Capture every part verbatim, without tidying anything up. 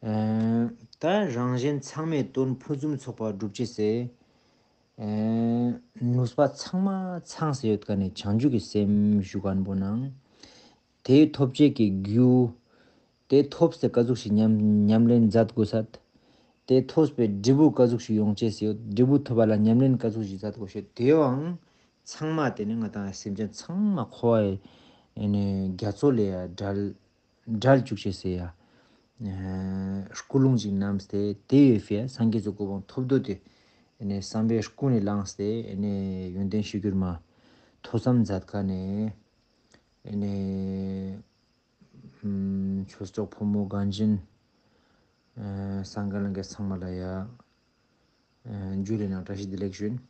ཨ་ད་རང་གཞན་ཚང་མའི་དོན་ཕུན་སུམ་ཚོགས་པ་སྒྲུབ་ཅེས་སི་ཨ་ནུས་པ་ཚང་མ་ཚང་སྟེ་ཡོད་མཁན་ནི་བྱང་ཆུབ་ཀྱི་སེམས་ཞུ་མཁན་པོ་ནང་དེ་ཐོབ་ཅེས་ཀྱི་རྒྱུ། དེ་ཐོབ་སྟེ་ག་ཟུག་ཞིག་ཉམས་ཉམས་ལེན་མཛད་དགོས་སད། དེ་ཐོབ་པའི་འབྲས་བུ་ག་ཟུག་ཞིག་ཡོང་ཅེས་ཡོད། འབྲས་བུ་ཐོབ་པ་ལ་ཉམས་ལེན་ག་ཟུག་ཞིག་མཛད་དགོས་ཤེས་དེའང་ཚང་མ་དེ་ནི་ང་ཏང་སེམས་ཅན་ཚང་མ་འཁོར་བའི་ཨ་ནི་རྒྱ་མཚོ་ལས་ཡ་བསྒྲལ་བསྒྲལ་བཅུག་ཅེས་སི་ཡ་ཨ་ཀུན་སློང་ཅིག་བསྣམས་ཏེ། དེ་ཡོད་པས་སངས་རྒྱས་སི་གོ་འཕང་ཐོབ་འདོད་དེ་ཨ་ནི་བསམ་པའི་ཀུན་ནས་བསླངས་ཏེ་ཨ་ནི་ཡོན་ཏན་གཞིར་གྱུར་མ་ཐོས་བསམ་མཛད་མཁན་ནི་ཨ་ནི་ཨ་ཆོས་གྲོགས་ཕོ་མོ་རྒན་གཞོན་ཨ་སངས་རྒྱས་ལྷན་རྒྱས་ཚང་མ་ལ་ཡ་ཨ་འཇུ་ལེ་ནང་བཀྲ་ཤིས་བདེ་ལེགས་ཞུ་ཡིན།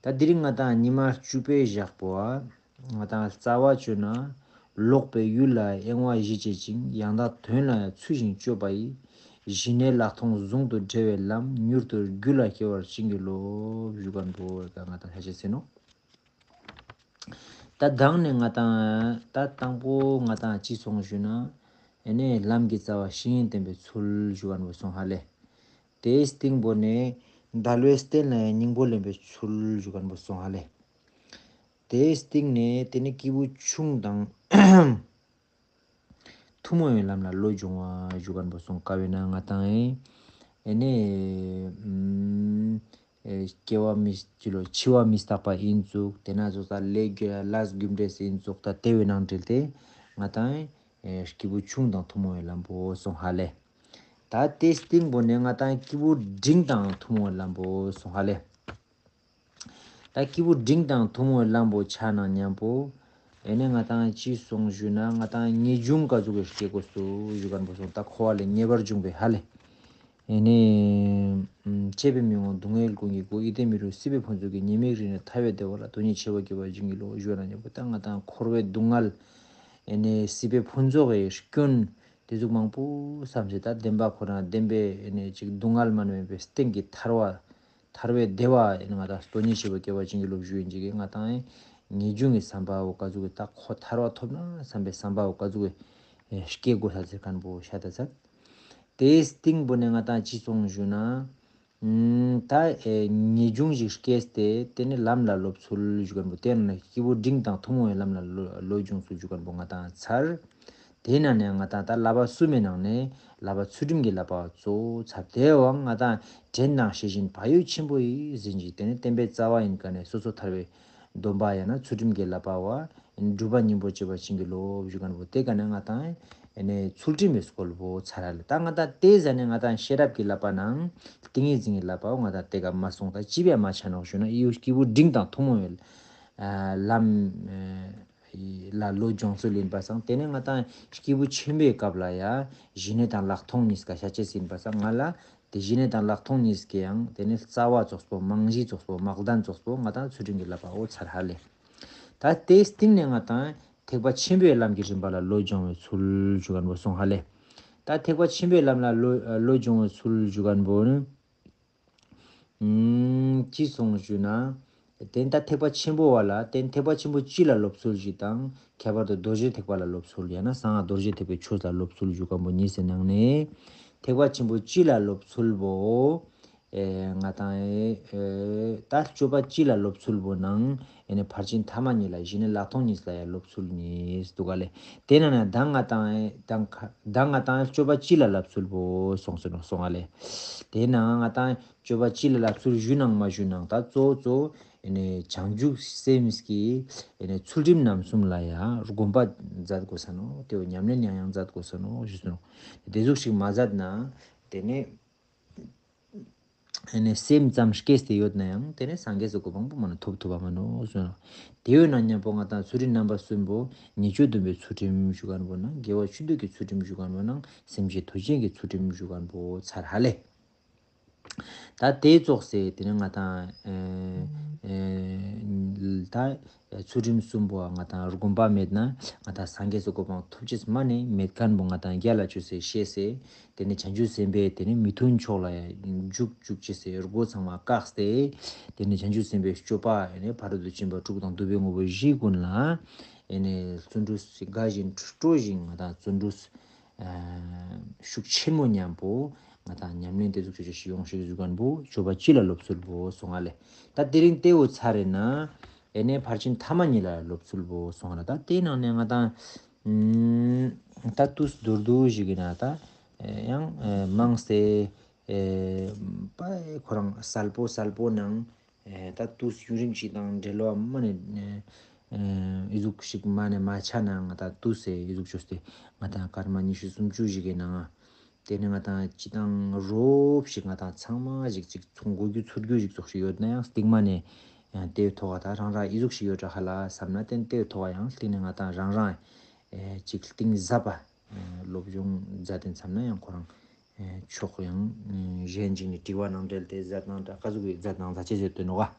ད་དེ་རིང་ང་ཏང་ཉི་མ་བཅུ་པའི་ཞག་པོ་ཨ་ང་ཏང་རྩ་བ་བཅོས་ན། ལོག་པའི་ཡུལ་ལ་གཡེང་བ་ཞི་བྱེད་ཅིང་། ཡང་དག་དོན་ལ་ཡང་ཚུལ་བཞིན་དཔྱོད་པ་ཡིས། ཞི་གནས་ལྷག་མཐོང་ཟུང་དུ་འབྲེལ་བའི་ལམ། མྱུར་དུ་རྒྱུད་ལ་སྐྱེ་བར་བྱིན་གྱིས་རློབས། ཞུ་མཁན་པོ་ང་ཏང་ཆ་ཤས་ཟེར་ནོག་ད་མདང་ནས་ང་ཏང་ད་དང་པོ་ང་ཏང་ཅི་སོང་ཞུ་ན། ཨེ་ནས་ལམ་གྱི་རྩ་བ་བཤེས་གཉེན་བསྟེན་པའི་ཚུལ་ཞུ་མཁན་པོ་སོང་ཧ་ལེ། དེའི་སྟེང་པོ་ནས་དལ་བའི་རྟེན་ལ་ཡང་སྙིང་པོ་ལེན་པའི་ཚུལ་ཞུ་མཁན་པོ་སོང་ཧ་ལེ། དེའི་སྟེང་ནས་དེ་ནི་སྐྱེས་བུ་ཆུང་དང་ཐུན་མོང་བའི་ལམ་ལ་བློ་སྦྱོང་བ་ཞུ་མཁན་པོ་སོང་། ཀ་བས་ན་ང་ཏང་ཨེ་ཨེ་ནས་ཨུམ་ཨེ་སྐྱེ་བ་མི་ཅི་ལོ་འཆི་བ་མི་རྟག་པ་ཡིན་ཙུག་དེ་ན་ཙོགས་ད་ལས་རྒྱུ་ལས་རྒྱུ་འབྲས་ཡིན་ཙུག་ད་དེ་བས་ནང་འབྲེལ་ཏེ་ང་ཏང་ཨེ་སྐྱེས་བུ་ཆུང་དང་ཐུན་མོང་བའི་ལམ་པོ་སོང་ཧ་ལེ། ད་དེ་སྟེང་པོ་ནས་ང་ཏང་སྐྱེས་བུ་འབྲིང་དང་ཐུན་མོང་བའི་ལམ་པོ་སོང་ཧ་ལེ། ད་སྐྱེས་བུ་འབྲིང་དང་ཐུན་མོང་བའི་ལམ་པོ་ཆ་ནང་མཉམ་པོ། ཨེ་ནས་ང་ཏང་ཅི་སོང་ཞུ་ན་ང་ཏང་ངེས་འབྱུང་ག་ཟུག་གི་སྐྱེ་དགོས་སུ་ཞུ་མཁན་པོ་སོང་། ད་འཁོར་བ་ལས་ངེས་པར་འབྱུང་བའི་ཧ་ལེ། ཨེ་ནས་ཨུམ་གཅེས་པའི་མི་དབང་སྡུག་བསྔལ་ཀུན་གྱི་སྒོ། ཡིད་བརྟན་མི་རུང་སྲིད་པའི་ཕུན་ཚོགས་ཀྱི། ཉེས་དམིགས་རིག་ནས་ཐར་པའི་བདེ་བ་ལ། དོན་གཉིས་ཆེ་བ་སྐྱེ་བར་བྱིན་གྱིས་རློབས། ཞུ་ན་མཉམ་པོ་ད་ང་ཏང་འཁོར་བའི་སྡུག་བསྔལ་ཨེ་ནས་སྲིད་པའི་ཕུན་ཚོགས་ཀྱི་སྐྱོན་དེ་ཟུག་མང་པོ་བསམ་སྟེ་ད་བདེན་པ་ཁོ་རང་བདེན་པའི་ཨེ་ནས་ཅིག་སྡུག་བསྔལ་མ་ནུས་པའི་སྟེང་གི་ཐར་བ་ཐར་པའི་བདེ་བ་ཨེ་ནས་ང་ཏང་དོན་གཉིས་ཆེ་བ་སྐྱེ་བར་བྱིན་གྱིས་རློབས་ཞུ་ཡིན་ཅིག་གི་ང་ཏང་ངེས་འབྱུང་གི་བསམ་པའོ་ག་ཟུག་གི་ད་ཁོ་ཐར་པ་ཐོབ་ན་བསམ་པའི་བསམ་པའོ་ག་ཟུག་གི་ཨེ་སྐྱེ་དགོས་ས་ཟེར་མཁན་པོ་ཤ་ད་ཚད། དེའི་སྟེང་པོ་ནས་ང་ཏང་ཅི་སོང་ཞུ་ན། ཨུམ་ད་ཨེ་ངེས་འབྱུང་ཞིག་སྐྱེས་ཏེ་དེ་ནི་ལམ་ལ་སློབ་ཚུལ་ཞུ་མཁན་པོ་དེ་ནི་སྐྱེས་བུ་འབྲིང་དང་ཐུན་མོང་བའི་ལམ་ལ་བློ་བློ་སྦྱོང་ཚུལ་ཞུ་མཁན་པོ་ང་ཏང་ཚར། དེའི་ནང་ནས་ང་ཏང་ད་བསླབ་པ་གསུམ་མའི་ནང་ནས་བསླབ་པ་ཚུལ་ཁྲིམས་ཀྱི་བསླབ་པ་གཙོ་བོ་ཚར། དེའང་ང་ཏང་དྲན་དང་ཤེས་བཞིན་བག་ཡོད་ཆེན་པོ་ཡིས་ཟེར་ཅིག་དེ་ནི་བསྟན་པའི་རྩ་བ་ཡིན་མཁན་ནི་སོ་སོ་ཐར་པའི་སྡོམ་པ་ཡང་ན་ཚུལ་ཁྲིམས་ཀྱི་བསླབ་པ་བ། སྒྲུབ་པ་སྙིང་པོར་བྱེད་པར་བྱིན་གྱིས་རློབས་ཞུ་མཁན་པོ་དེ་ཀ་ནས་ང་ཏང་ཨེ་ནས་ཚུལ་ཁྲིམས་པའི་སྐོར་པོ་ཚར་ཧ་ལེ། ད་ང་ཏང་དེ་ཟ་ནས་ང་ཏང་ཤེས་རབ་ཀྱི་བསླབ་པ་ནང་ཏིང་ངེ་འཛིན་གྱི་བསླབ་པའོ་ང་ཏང་དེ་ཀ་མ་སོང་། ད་ཅི་བས་མ་ཆ་ནོག་ཞུ་ན་ཡུ་སྐྱེས་བུ་འབྲིང་དང་ཐུན་མོང་བའི་ཨ་ལམ་ཨེ་ལ་བློ་སྦྱོང་ཚུལ་ཡིན་པ་སང་དེ་ནས་ང་ཏང་སྐྱེས་བུ་ཆེན་པོའི་སྐབས་ལ་ཡ་ཞི་གནས་དང་ལྷག་མཐོང་གཉིས་ཀ་ཤ་ཅེས་ཡིན་པ་སང་ང་ལ་དེ་ཞི་གནས་དང་ལྷག་མཐོང་གཉིས་ཀའང་དེ་ནི་རྩ་བ་ཙོགས་པོ་རྨང་གཞི་ཙོགས་པོ་དམག་དོན་ཙོགས་པོ་ང་ཏང་ཚུལ་ཁྲིམས་ཀྱི་བསླབ་པའོ་ཚར་ཧ་ལེ། ད་དེའི་སྟེང་ནས་ང་ཏང་ཐེག་པ་ཆེན་པོའི་ལམ་གྱི་རིམ་པ་ལ་བློ་སྦྱོང་བའི་ཚུལ་ཞུ་མཁན་པོ་སོང་ཧ་ལེ། ད་ཐེག་པ་ཆེན་པོའི་ལམ་ལ་བློ་བློ་སྦྱོང་བའི་ཚུལ་ཞུ་མཁན་པོ་ནི་ཨུམ་ཅི་སོང་ཞུ་ན། དེ་ད་ཐེག་པ་ཆེན་པོ་བ་ལ་དེ་ཐེག་པ་ཆེན་པོ་སྤྱི་ལ་སློབ་ཚུལ་ཞིག་དང་ཁྱད་པར་དུ་རྡོ་རྗེ་ཐེག་པ་ལ་སློབ་ཚུལ་ཡང་ན་གསང་སྔགས་རྡོ་རྗེ་ཐེག་པའི་ཆོས་ལ་སློབ་ཚུལ་ཞུ་མཁན་པོ་གཉིས་སི་ནང་ནས་ཐེག་པ་ཆེན་པོ་སྤྱི་ལ་སློབ་ཚུལ་བོ། ཨེ་ང་ཏང་ཨེ་ད་སྤྱོད་པ་སྤྱི་ལ་སློབ་ཚུལ་བོ་ནང་ཨེ་ནི་ཕར་ཕྱིན་ཐ་མ་གཉིས་ལ་ཞི་གནས་ལྷག་མཐོང་གཉིས་ལ་ཡང་སློབ་ཚུལ་གཉིས་འདུག་ག་ལེ། དེ་ནང་ནས་ད་ང་ཏང་ཨེ་ད་ང་ད་ང་ཏང་སྤྱོད་པ་སྤྱི་ལ་སློབ་ཚུལ་བོ་སོང་ཟེར་ནོག་སོང་ང་ལེ། དེ་ནང་ང་ཏང་སྤྱོད་པ་སྤྱི་ལ་སློབ་ཚུལ་ཞུ་ནང་མ་ཞུ་ནང་ད་གཙོ་གཙོ་ཨེ་ནི་བྱང་ཆུབ་སེམས་ཀྱི་ཨེ་ནི་ཚུལ་ཁྲིམས་རྣམ་གསུམ་ལ་ཡང་སྒོམ་པ་མཛད་དགོས་ས་ནོག་དེ་བོ་ཉམས་ལེན་ཡང་ཡང་མཛད་དགོས་ས་ནོག་ཞུ་ས་ནོག་དེ་ཟུག་ཞིག་མ་མཛད་ན་དེ་ནི། ཨེ་ནི་སེམས་ཙམ་སྐྱེས་ཏེ་ཡོད་ན་ཡང་དེ་ནི་སངས་རྒྱས་སི་གོ་འཕང་པོ་མ་ནེ་ཐོབ་ཐུབ་པ་མ་ནོག་ཟེར་ནོག་དེ་ཡོད་ན་མཉམ་པོ་ང་ཏང་ཚུལ་ཁྲིམས་རྣམ་པ་གསུམ་པོ་ཉེས་སྤྱོད་སྡོམ་པའི་ཚུལ་ཁྲིམས་ཞུ་མཁན་པོ་ནང་དགེ་བ་བཅུ་འདུས་ཀྱི་ཚུལ་ཁྲིམས་ཞུ་མཁན་པོ་ནང་སེམས་བསྐྱེད་མཐུ་ཆེན་གྱི་ཚུལ་ཁྲིམས་ཞུ་མཁན་པོ་ཚར་ཧ་ལེ། ད་དེ་ཙོགས་སེ་དེ་ནི་ང་ཏང་ཨེ་ཨེ་ད། ཚུལ་ཁྲིམས་གསུམ་པོ་ང་ཏང་སྒོམ་པ་མེད་ན་ང་ཏང་སངས་རྒྱས་སི་གོ་འཕང་ཐོབ་ཅེས་མ་ནེ་མེད་མཁན་པོ་ང་ཏང་རྒྱལ་ལ་བཅོས་སེ་ཤེས་སེ། དེ་ནི་བྱང་ཆུབ་སེམས་དཔའི་དེ་ནི་མི་མཐུན་ཕྱོགས་ལ་ཡང་འཇུག་འཇུག་ཅེས་སི་སྒོ་ཚང་མ་བཀག་སྟེ། དེ་ནི་བྱང་ཆུབ་སེམས་དཔའི་སྤྱོད་པ་ཨེ་ནི་ཕ་རོལ་ཏུ་ཕྱིན་པ་དྲུག་དང་བསྡུ་བའི་དངོས་པོ་བཞི་ཀུན་ལ་ཨེ་ནི་བརྩོན་འགྲུས་དགའ་བཞིན་སྤྲོ་བཞིན་ང་ཏང་བརྩོན་འགྲུས་ཨ་ ཤུགས་ཆེན་མོ་ཉམ་པོ་ང་ཏང་ཉམས་ལེན་ཏེ་ཟུག་ཅོ་ཅེས་ཤིག་ཡོང་ཤིག་ཟུག་གན་པོ་སྤྱོད་པ་སྤྱི་ལ་སློབ་ཚུལ་བོ་སོང་ང་ལེ། ད་དེ་རིང་ཏེ་བོ་ཚར་རེ་ན་ཨེ་ནེ་ཕར་ཕྱིན་ཐ་མ་གཉིས་ལ་སློབ་ཚུལ་བོ་སོང་ང་ལེ། ད་དེའི་ནང་ནས་ང་ཏང་ད་དུས་མདོར་བསྡུས་ཤིག་ཡིན་ན་ད་ཡང་མང་སྟེ་ཨེ་པ་ཁོ་རང་གསལ་པོ་གསལ་པོ་ནང་ཨེ་ད་དུས་ཡུན་རིང་ཞིག་དང་འབྲེལ་བ་མ་ནེ་ཨེ་ཨི་ཟུག་ཞིག་མ་ནེ་མ་ཆ་ན་ང་ཏང་དུས་སེ་ཨི་ཟུག་ཅོས་ཏེ་ང་ཏང་སྐར་མ་ཉི་ཤུ་སུམ་ཅུ་ཞིག་གི་ནང་ང་ཏེ་ནེ་ང་ཏང་ཅི་དང་རོབ་ཞིག་ང་ཏང་ཚང་མ་ཞིག་ཅིག་ཚུང་གོ་རྒྱུ་ཚུར་རྒྱུ་ཞིག་ཙོགས་ཤིག་ཡོད་ན་ཡང་སྟིང་མ་ནེ་ཨེ་ཏེའི་ཐོག་ད་རང་རང་ཨི་ཟུག་ཞིག་ཡོད་ད་ཧ་ལ་བསམ་ན་ཏེ་ཏེའི་ཐོག་ཡང་སྟིང་ནེ་ང་ཏང་རང་རང་ཨེ་ཅིག་གཏིང་ཟབ་པ་ཨེ་སློབ་སྦྱོང་མཛད་དེ་བསམ་ན་ཡང་ཁོ་རང་ཨེ་ཕྱོགས་ཡང་ཨེ་གཞན་ཅིག་ནི་དྲི་བ་ནང་འབྲེལ་ཏེ་མཛད་ནང་འདྲ་ཀ་ཟུག་གི་མཛད་ནང་ད་ཅི་ཟེར་དོན་ནོ་ག།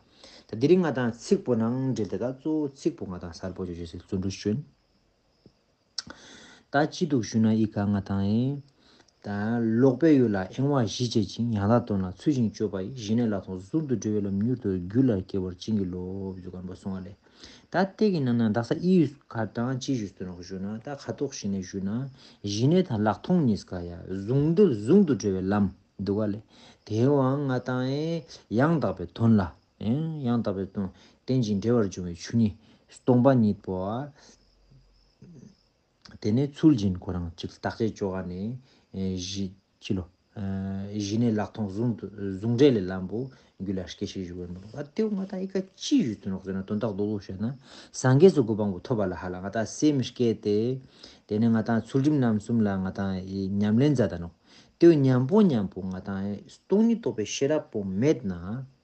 ད་དེ་རིང་ང་ཏང་ཚིག་པོ་ནང་འབྲེལ་ཏེ་ད་གཙོ་བོ་ཚིག་པོ་ང་ཏང་གསལ་པོ་ཅོ་ཅེས་སི་བརྩོན་འགྲུས་ཅོ་ཡིན། ད་ཅི་འདུག་ཞུ་ན་ཨི་ཀ་ང་ཏང་ཨེ་ད་ལོག་པའི་ཡུལ་ལ་གཡེང་བ་ཞི་བྱེད་ཅིང་། ཡང་དག་དོན་ལ་ཚུལ་བཞིན་སྤྱོད་པ་ཡིས། ཞི་གནས་ལྷག་མཐོང་ཟུང་དུ་འབྲེལ་བའི་ལམ། མྱུར་དུ་རྒྱུད་ལ་སྐྱེ་བར་བྱིན་གྱིས་རློབས། ཞུ་གན་པོ་སོང་ང་ལེ། ད་ཏེ་གི་ནང་ན་དག་ས་ཨི་ཁ་ཏང་ཅི་ཞུས་ཏེ་ནོག་ཞུ་ན་ད་ཁ་ཐོག་ཞི་གནས་ཞུ་ན་ཞི་གནས་དང་ལྷག་མཐོང་གཉིས་ཀ་ཡ་ཟུང་འབྲེལ་ཟུང་དུ་འབྲེལ་བའི་ལམ་འདུག་ག་ལེ། ཏེ་བོའང་ང་ཏང་ཨེ་ཡང་དག་པའི་དོན་ལ་ཨེ་ཡང་དག་པའི་དོན་རྟེན་ཅིང་འབྲེལ་བར་འབྱུང་བའི་ཆོས་ཉིད་སྟོང་པ་ཉིད་པོ་ཨ། ཏེ་ནེ་ཚུལ་བཞིན་ཁོ་རང་ཅིག་བརྟག་དཔྱད་ཅོ་ག་ནེ་ཨེ་ཞི་ཅི་ལོ་ཨེ་ཞི་གནས་ལྷག་མཐོང་ཟུང་དུ་ཟུང་འབྲེལ་ལམ་པོ་རྒྱུད་ལ་སྐྱེ་ཤེས་ཞུ་གི་ཡོད་པ། ཏེ་བོ་ང་ཏང་ཨི་ཀ་ཅི་ཞུས་ཏེ་ནོག་ཟེར་ན་དོན་དག་རྡོག་རྡོག་བཤད་ན་སངས་རྒྱས་སི་གོ་འཕང་པོ་ཐོབ་པ་ལ་ཧ་ལ་ང་ཏང་སེམས་བསྐྱེད་དེ་ཏེ་ནེ་ང་ཏང་ཚུལ་ཁྲིམས་རྣམ་གསུམ་ལ་ང་ཏང་ཨི་ཉམས་ལེན་མཛད་ད་ནོག། ཏེ་བོ་མཉམ་པོ་མཉམ་པོ་ང་ཏང་ཨི་སྟོང་ཉིད་རྟོགས་པའི་ཤེས་རབ་པོ་མེད་ན་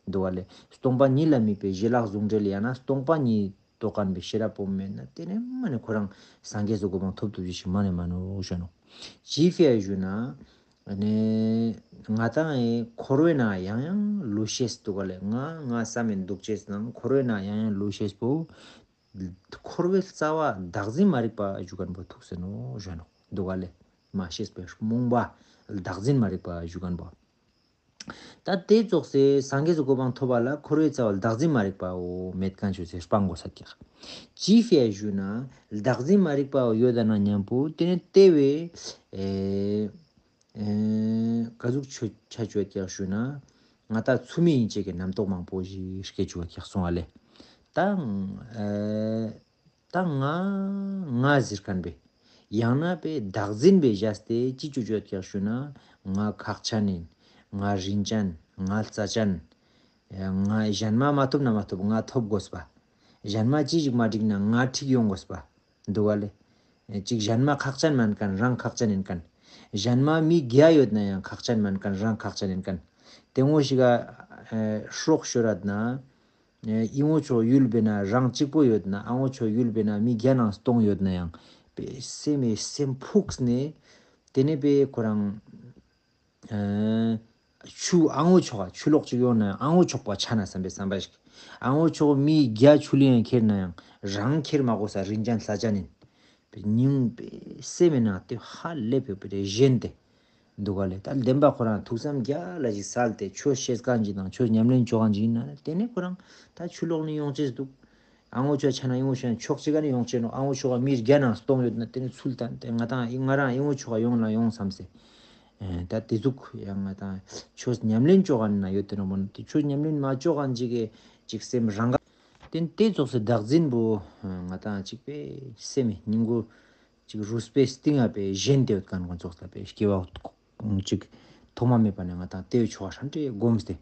འདུག་ག་ལེ། སྟོང་པ་ཉིད་ལ་དམིགས་པའི་ཞི་ལྷག་ཟུང་འབྲེལ་ཡང་ན་སྟོང་པ་ཉིད་རྟོགས་མཁན་པའི་ཤེས་རབ་པོ་མེད་ན་ཏེ་ནེ་མ་ནེ་ཁོ་རང་སངས་རྒྱས་སི་གོ་འཕང་ཐོབ་ཐུབ་ཅེས་ཤིག་མ་ནེ་མ་ནོག་ཞུ་ནོག། ཅི་ཕི་ཡ་ཞུ་ན་ནེ་ང་ཏང་ཨེ་འཁོར་བའི་ནང་ཡང་ཡང་ལུས་ཤེས་འདུག་ག་ལེ། ང་ང་བསམ་མེད་འདུག་ཅེས་ནང་འཁོར་བའི་ནང་ཡང་ཡང་ལུས་ཤེས་པོ་འཁོར་བའི་རྩ་བ་བདག་འཛིན་མ་རིག་པ་ཞུ་གན་པོ་ཐུག་སེ་ནོག་ཞུ་ནོག་འདུག་ག་ལེ། མ་ཤེས་པའི་རྨོངས་པ་བདག་འཛིན་མ་རིག་པ་ཞུ་གན་པོ། ད་ཏེ་ཙོགས་སེ་སངས་རྒྱས་སི་གོ་འཕང་ཐོབ་པ་ལ་འཁོར་བའི་རྩ་བ་བདག་འཛིན་མ་རིག་པའོ་མེད་མཁན་ཆོས་སེ་སྤང་དགོས་ས་ཀྱག། ཅི་ཕི་ཡ་ཞུ་ན་བདག་འཛིན་མ་རིག་པའོ་ཡོད་ད་ན་མཉམ་པོ་ཏེ་ནེ་ཏེ་བས་ཨེ་ཨེ་ཀ་ཟུག་ཆོས་ཆ་ཆོས་ཀྱག་ཞུ་ན་ང་ད་ཚུལ་མིན་ཡིན་ཅེས་ཀྱི་རྣམ་རྟོག་མང་པོ་ཞིག་སྐྱེ་ཆུག་པ་ཀྱག་སོང་བ་ལེ། ད་ཨེ་ད་ང་ང་ཟེར་མཁན་པས་ཡང་ན་པས་བདག་འཛིན་པས་བཞག་སྟེ་ཅི་ཅོ་ཅོ་ཡོད་ཀྱག་ཞུ་ན་ང་ཁག་ཅན་ཡིན། ང་རིན་ཅན། ང་རྩ་ཅན། ང་གཞན་མ་མ་ཐོབ་ན་མ་ཐོབ་ང་ཐོབ་དགོས་པ། གཞན་མ་ཅི་ཞིག་མ་འགྲིག་ན་ང་འགྲིག་ཡོང་དགོས་པ། འདུག་ག་ལེ། ཅིག་གཞན་མ་ཁག་ཅན་མན་མཁན་རང་ཁག་ཅན་ཡིན་མཁན། གཞན་མ་མི་བརྒྱ་ཡོད་ན་ཡང་ཁག་ཅན་མན་མཁན་རང་ཁག་ཅན་ཡིན་མཁན། ཏེ་ངོ་ཞིག་ག་ཨེ་སྲོག་ཤོར་རད་ན། ཨེ་ཨི་ངོ་ཆོ་ཡུལ་བེ་ན་རང་གཅིག་པོ་ཡོད་ན་ཨ་ངོ་ཆོ་ཡུལ་བེ་ན་མི་བརྒྱ་ནང་སྟོང་ཡོད་ན་ཡང་པེ་སེམས་སེམས་ཕུགས་ནས་ཏེ་ནེ་པེ་ཁོ་རང་ཨེ་ཆུ་ཨ་ངོ་ཆོག་ཆུ་ལོག་ཅིག་ཡོང་ན་ཡང་ཨ་ངོ་ཆོག་པ་ཆ་ན་བསམ་པའི་བསམ་པ་ཞིག། ཨ་ངོ་ཆོག་མི་བརྒྱ་ཆུ་ལེན་ཁྱེར་ན་ཡང་རང་ཁྱེར་མ་དགོས་ས་རིན་ཅན་རྩ་ཅན་ཡིན། པེ་སྙིང་པེ་སེམས་ནང་ཏེ་ཧ་ལས་པེ་པེ་ཞན་ཏེ་འདུག་ག་ལེ། ད་བདེན་པ་ཁོ་རང་ཐུགས་བསམ་རྒྱ་ལ་ཞིག་སལ་ཏེ་ཆོས་ཤེས་མཁན་ཅིག་དང་ཆོས་ཉམས་ལེན་ཅོ་མཁན་ཅིག་ཡིན་ན་ཏེ་ནེ་ཁོ་རང་ད་ཆུ་ལོག་ནི་ཡོང་ཅེས་འདུག། ཨ་ངོ་ཆོག་ཆ་ན་ཨི་ངོ་ཆོག་ཆོག་ཅིག་ག་ནི་ཡོང་ཅེས་ནོག། ཨ་ངོ་ཆོག་ག་མི་བརྒྱ་ནང་སྟོང་ཡོད་ན་ཏེ་ནེ་ཚུལ་ལྡན་ཏེ་ང་དང་ང་རང་ཨི་ངོ་ཆོག་ག་ཡོང་ན་ཡོང་བསམ་སེ། ཨེ་ད་ཏེ་ཟུག་ཡང་ང་དང་ཆོས་ཉམས་ལེན་ཅོ་ག་ན་ཡོད་ཏེ་ནོག་མོ་ན་ཏེ་ཆོས་ཉམས་ལེན་མ་ཅོ་ག་ཅིག་གི་ཅིག་སེམས་རང་ག་ཏེ་ཏེ་ཙོགས་སེ་བདག་འཛིན་པོ་ང་དང་ཅིག་པེ་སེམས་སྙིང་པོ་ཅིག་རུས་པའི་གཏིང་ང་པེ་ཞན་ཏེ་ཡོད་མཁན་ཁོང་ཙོགས་ལ་པེ་སྐྱེ་བ་ཅིག་ཐོག་མ་མེད་པ་ནེ་ང་དང་ཏེ་བོ་ཆོག་ཧྲན་ཏེ་སྒོམ་སྟེ།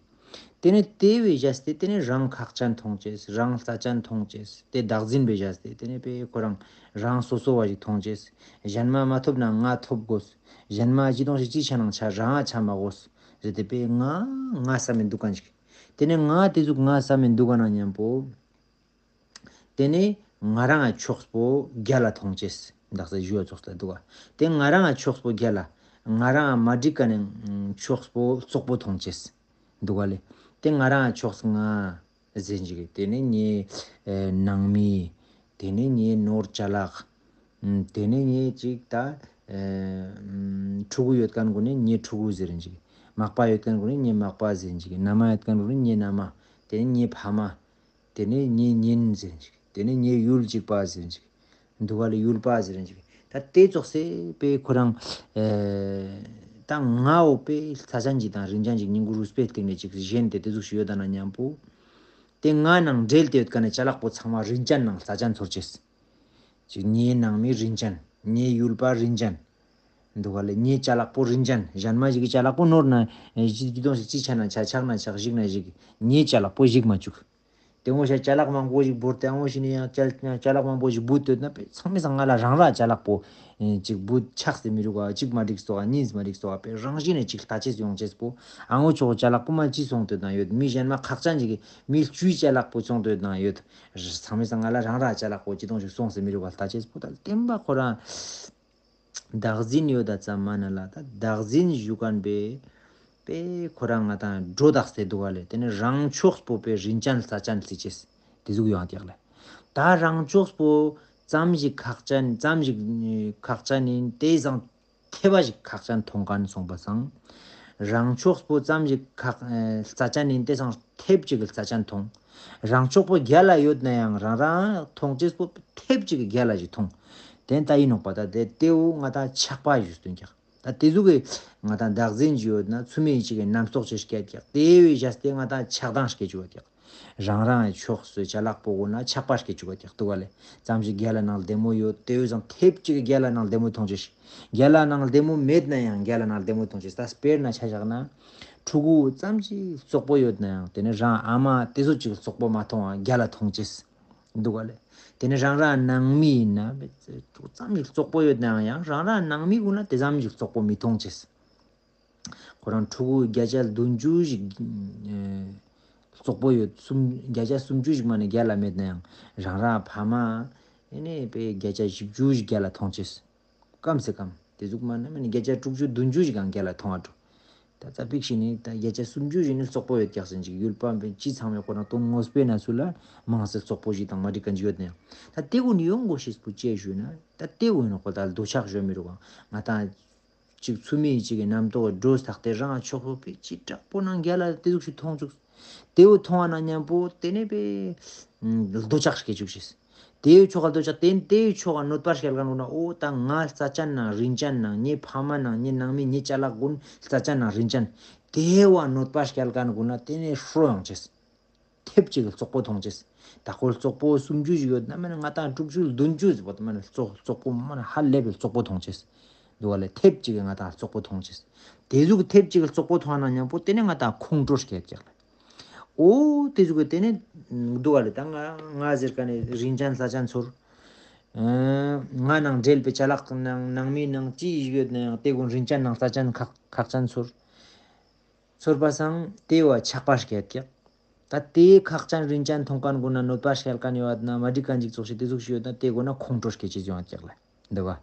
ཏེ་ནེ་ཏེ་བོ་བཞག་སྟེ་ཏེ་ནེ་རང་ཁག་ཅན་མཐོང་ཅེས་རང་རྩ་ཅན་མཐོང་ཅེས་ཏེ་བདག་འཛིན་པེ་བཞག་སྟེ་ཏེ་ནེ་པེ་ཁོ་རང་རང་སོ་སོ་བ་ཞིག་མཐོང་ཅེས་གཞན་མ་མ་ཐོབ་ན་ང་ཐོབ་དགོས། གཞན་མ་ཅི་གཏོང་ཞིག་ཅི་ཆ་ནང་ཆ་རང་ང་ཆ་མ་དགོས་ཟེར་ཏེ་པེ་ང་ང་བསམ་མེད་འདུག་མཁན་ཅིག། ཏེ་ནེ་ང་ཏེ་ཟུག་ང་བསམ་མེད་འདུག་ག་ན་མཉམ་པོ། ཏེ་ནེ་ང་རང་ང་ཕྱོགས་པོ་རྒྱལ་ལ་མཐོང་ཅེས་དག་ས་ཞུ་བ་ཙོགས་ལ་འདུག་ག། ཏེ་ང་རང་ང་ཕྱོགས་པོ་རྒྱལ་ལ་ང་རང་ང་མ་འགྲིག་ག་ནེ་ཕྱོགས་པོ་བཙོག་པོ་མཐོང་ཅེས་འདུག་ག་ལེ། ཏེ་ང་རང་ང་ཕྱོགས་ང་ཟེར་ཅིག། ཏེ་ནེ་ངའི་ཨེ་ནང་མི། ཏེ་ནེ་ངའི་ནོར་ཅ་ལག། ཨམ་ཏེ་ནེ་ངའི་ཅིག་ད་ཨེ་ཨམ་ཕྲུ་གུ་ཡོད་མཁན་གུན་ནི་ངའི་ཕྲུ་གུ་ཟེར་ཅིག། མག་པ་ཡོད་མཁན་གུན་ནི་ངའི་མག་པ་ཟེར་ཅིག། ན་མ་ཡོད་མཁན་གུན་ནི་ངའི་ན་མ། ཏེ་ནེ་ངའི་ཕ་མ། ཏེ་ནེ་ངའི་གཉེན་ཟེར་ཅིག། ཏེ་ནེ་ངའི་ཡུལ་གཅིག་པ་ཟེར་ཅིག། འདུག་ག་ལེ་ཡུལ་པ་ཟེར་ཅིག། ད་ ད་དེ་ཙོགས་སེ་པེ་ཁོ་རང་ཨེ་ད་ངའོ་པེ་ལྷ་ཅན་ཅིག་དང་རིན་ཅན་ཅིག་སྙིང་གུ་རུས་པའི་སྟེང་ནས་ཅིག་ཞེན་ཏེ་དེ་ཟུག་ཞིག་ཡོད་ད་ན་མཉམ་པོ། དེ་ང་ནང་འབྲེལ་ཏེ་ཡོད་མཁན་ནི་ཅ་ལག་པོ་ཚང་མ་རིན་ཅན་ནང་ལྷ་ཅན་ཚོར་ཅེས། ཅིག་ངའི་ནང་མི་རིན་ཅན། ངའི་ཡུལ་པ་རིན་ཅན། འདུག་ག་ལེ། ངའི་ཅ་ལག་པོ་རིན་ཅན། གཞན་མ་ཞིག་གི་ཅ་ལག་པོ་ནོར་ན་ཨེ་ཅི་ཅི་དོང་ཞིག་ཅི་ཆ་ན་ཆ་ཆག་ན་ཆག་ཞིག་ན་ཞིག་ངའི་ཅ་ལག་པོ་ཞིག་མ་བཅུག་དེ་ངོ་ཤ་ཅ་ལག་མང་པོ་ཞིག་བོར་ཏེ་ཨང་ངོ་ཤི་ནི་ཡང་ཅ་ཅ་ལག་མང་པོ་ཞིག་བུད་དོད་ན་པེ་ཚང་མའི་སང་ང་ལ་རང་ར་ཅ་ལག་པོ་ཨེ་ཅིག་བུད་ཆགས་ཏེ་མི་རུག་ག་གཅིག་མ་འགྲིག་སོག་གཉིས་མ་འགྲིག་སོག་པེ་རང་བཞིན་ནས་ཅིག་ལྟ་ཅེས་ཡོང་ཅེས་པོ་ཨང་ངོ་ཆོག་ཅ་ལག་པོ་མ་ཅི་སོང་དོད་ན་ཡོད། མི་གཞན་མ་ཁག་ཅན་ཅིག་གི་མི་བཅུའི་ཅ་ལག་པོ་སོང་དོད་ན་ཡོད། ཚང་མའི་སང་ང་ལ་རང་ར་ཅ་ལག་པོ་ཅི་དོང་ཞིག་སོང་སེ་མི་རུག་ག་ལྟ་ཅེས་པོ་ད་བསྟན་པ་ཁོ་རང་བདག་འཛིན་ཡོད་ད་ཙམ་མ་ན་ལ་ད་བདག་འཛིན་ཞུ་མཁན་པེ་པེ་ཁོ་རང་ང་དང་སྒྲོ་བཏགས་ཏེ་འདུག་ག་ལེ། དེ་ནི་རང་ཕྱོགས་པོ་པེ་རིན་ཅན་ལྷ་ཅན་སི་ཅེས་དེ་ཟུག་ཡོང་ཀྱག་ལེ། ད་རང་ཕྱོགས་པོ་ཙམ་ཞིག་ཁག་ཅན་ཙམ་ཞིག་ཁག་ཅན་ཡིན་དེ་སང་ཐེབས་པ་ཞིག་ཁག་ཅན་མཐོང་མཁན་སོང་པ་སང་། རང་ཕྱོགས་པོ་ཙམ་ཞིག་ཁག་ཨེ་ལྷ་ཅན་ཡིན་དེ་སང་ཐེབས་ཅིག་གི་ལྷ་ཅན་མཐོང་། རང་ཕྱོགས་པོ་རྒྱལ་ལ་ཡོད་ན་ཡང་རང་རང་མཐོང་ཅེས་པོ་ཐེབས་ཅིག་གི་རྒྱལ་ལ་ཞིག་མཐོང་། དེ་ད་ཡིན་ནོག་པ་ད་དེ་དེའུ་ང་དང་ཆགས་པ་ཞུ་སྟོན་ཀྱག་ད་དེ་ཟུག་གི་ང་དང་བདག་འཛིན་ཞིག་ཡོད་ན་ཚུལ་མིན་ཅིག་གི་རྣམ་རྟོག་ཅིག་སྐྱེད་ཀྱག་དེ་བས་བཞག་སྟེ་ང་དང་ཆགས་སྡང་སྐྱེ་བཅུག་པ་ཀྱག་རང་རང་གི་ཕྱོགས་སུ་ཅ་ལག་པོ་གོ་ན་ཆགས་པ་སྐྱེ་བཅུག་པ་ཀྱག་འདུག་ག་ལེ། ཙམ་ཞིག་རྒྱལ་ལ་ནང་ལྡེ་མོ་ཡོད་དེ་བས་ཙང་ཐེབས་ཅིག་གི་རྒྱལ་ལ་ནང་ལྡེ་མོ་མཐོང་ཅེས། རྒྱལ་ལ་ནང་ལྡེ་མོ་མེད་ན་ཡང་རྒྱལ་ལ་ནང་ལྡེ་མོ་མཐོང་ཅེས། ད་དཔེར་ན་ཆ་བཞག་ན་ཕྲུ་གུ་ཙམ་ཞིག་བཙོག་པོ་ཡོད་ན་ཡང་དེ་ནི་རང་ཨ་མ་དེ་ཚོ་ཅིག་བཙོག་པོ་མ་མཐོང་བ་རྒྱལ་ལ་མཐོང་ཅེས། འདུག་ག་ལེ། དེ་ནི་རང་རང་ནང་མི་ཡིན་ན་ཙམ་ཞིག་བཙོག་པོ་ཡོད་ན་ཡང་རང་རང་ནང་མི་གུན་ལ་དེ་ཙམ་ཞིག་བཙོག་པོ་མི་མཐོང་ཅེས། ཁོ་རང་ཕྲུ་གུ་བརྒྱ་ཆ་བདུན་ཅུ་ཞིག་ཨེ་བཙོག་པོ་ཡོད་སུམ་བརྒྱ་ཆ་སུམ་ཅུ་ཞིག་མ་ནི་རྒྱལ་ལ་མེད་ན་ཡང་རང་རང་ཕ་མ་ཨེ་ནི་པེ་བརྒྱ་ཆ་བཞི་བཅུ་ཞིག་རྒྱལ་ལ་མཐོང་ཅེས། ཀམ་སེ་ཀམ་དེ་ཟུག་མ་ན་མ་ནི་བརྒྱ་ཆ་དྲུག་ཅུ་བདུན་ཅུ་ཞིག་གང་རྒྱལ་ལ་མཐོང་བ་འགྲོ། ད་ཙ་པིག་ཞིག་ནི་ད་བརྒྱ་ཆ་སུམ་ཅུ་ཞིག་ནི་བཙོག་པོ་ཡོད་ཀྱག་ཟེར་ཅིག་ཡུལ་པ་པེ་ཅི་ཚང་མའི་ཁོ་རང་དོན་དངོས་པོའི་ན་ཚུལ་ལ་མང་སེ་བཙོག་པོ་ཞིག་དང་མ་འགྲིག་མཁན་ཅིག་ཡོད་ན་ཡང་ད་དེ་གུན་ཡོང་དགོས་ཤེས་པོ་ཅི་ཞུས་ན་ད་དེ་གུན་ནི་ཁོ་ད་འདོད་ཆགས་ཞུ་མི་རུག་ག་ང་དང་ཅིག་ཚུལ་མིན་ཅིག་གི་རྣམ་རྟོག་སྒྲོ་བཏགས་ཏེ་རང་ཕྱོགས་པོ་པེ་ཅི་དྲག་པོ་ནང་རྒྱལ་ལ་དེ་ཟུག་ཞིག་མཐོང་བཅུག་དེའུ་མཐོང་བ་ན་མཉམ་པོ་དེ་ནས་པེ་འདོད་ཆགས་སྐྱེ་བཅུག་ཤེས། དེའུ་ཕྱོགས་ལ་འདོད་ཆགས་དེ་དེའུ་ཕྱོགས་ལ་གནོད་པ་སྐྱེལ་མཁན་གུན་ན་འོ་ད་ང་རྩ་ཅན་ནང་རིན་ཅན་ནང་ངའི་ཕ་མ་ནང་ངའི་ནང་མི་ངའི་ཅ་ལག་གུན་རྩ་ཅན་ནང་རིན་ཅན། དེ་བ་གནོད་པ་སྐྱེལ་མཁན་གུན་ན་དེ་ནས་ཧྲོ་ཡོང་ཅེས། ཐེབས་ཅིག་གི་བཙོག་པོ་མཐོང་ཅེས། ད་ཁོ་བཙོག་པོ་སུམ་ཅུ་ཞིག་ཡོད་ན་མ་ནི་ང་དང་དྲུག་ཅུ་བདུན་ཅུ་ཟེར་བ་དང་མ་ནི་བཙོག་བཙོག་པོ་མ་ནི་ཧ་ལས་པའི་བཙོག་པོ་མཐོང་ཅེས། འདུག་ག་ལེ། ཐེབས་ཅིག་གི་ང་དང་བཙོག་པོ་མཐོང་ཅེས། དེ་ཟུག་ཐེབས་ཅིག་གི་བཙོག་པོ་མཐོང་ན་མཉམ་པོ་དེ་ནས་ང་དང་ཁོང་ཁྲོ་སྐྱེ་ཀྱག་ལེ། འོ་དེ་ཟུག་གི་དེ་ནས་འདུག་ག་ལེ། ད་ང་ང་ཟེར་མཁན་ནི་རིན་ཅན་ལྷ་ཅན་ཚོར། ཨ་ང་ནང་འབྲེལ་པའི་ཅ་ལག་ནང་ནང་མི་ནང་ཅི་ཞིག་ཡོད་ན་ཡང་དེ་གུན་རིན་ཅན་ནང་རྩ་ཅན་ཁག་ཁག་ཅན་ཚོར། ཚོར་པ་སང་དེ་བ་ཆགས་པ་སྐྱེ་ཀྱག་ད་དེ་ཁག་ཅན་རིན་ཅན་མཐོང་མཁན་གུན་ན་གནོད་པ་སྐྱེལ་མཁན་ཡོད་ན་མ་འགྲིག་མཁན་ཅིག་ཙོགས་ཤིག་དེ་ཟུག་ཞིག་ཡོད་ན་དེ་གུན་ན་ཁོང་ཁྲོ་སྐྱེ་ཅེས་ཡོང་ཀྱག་ལེ། འདུག་ག་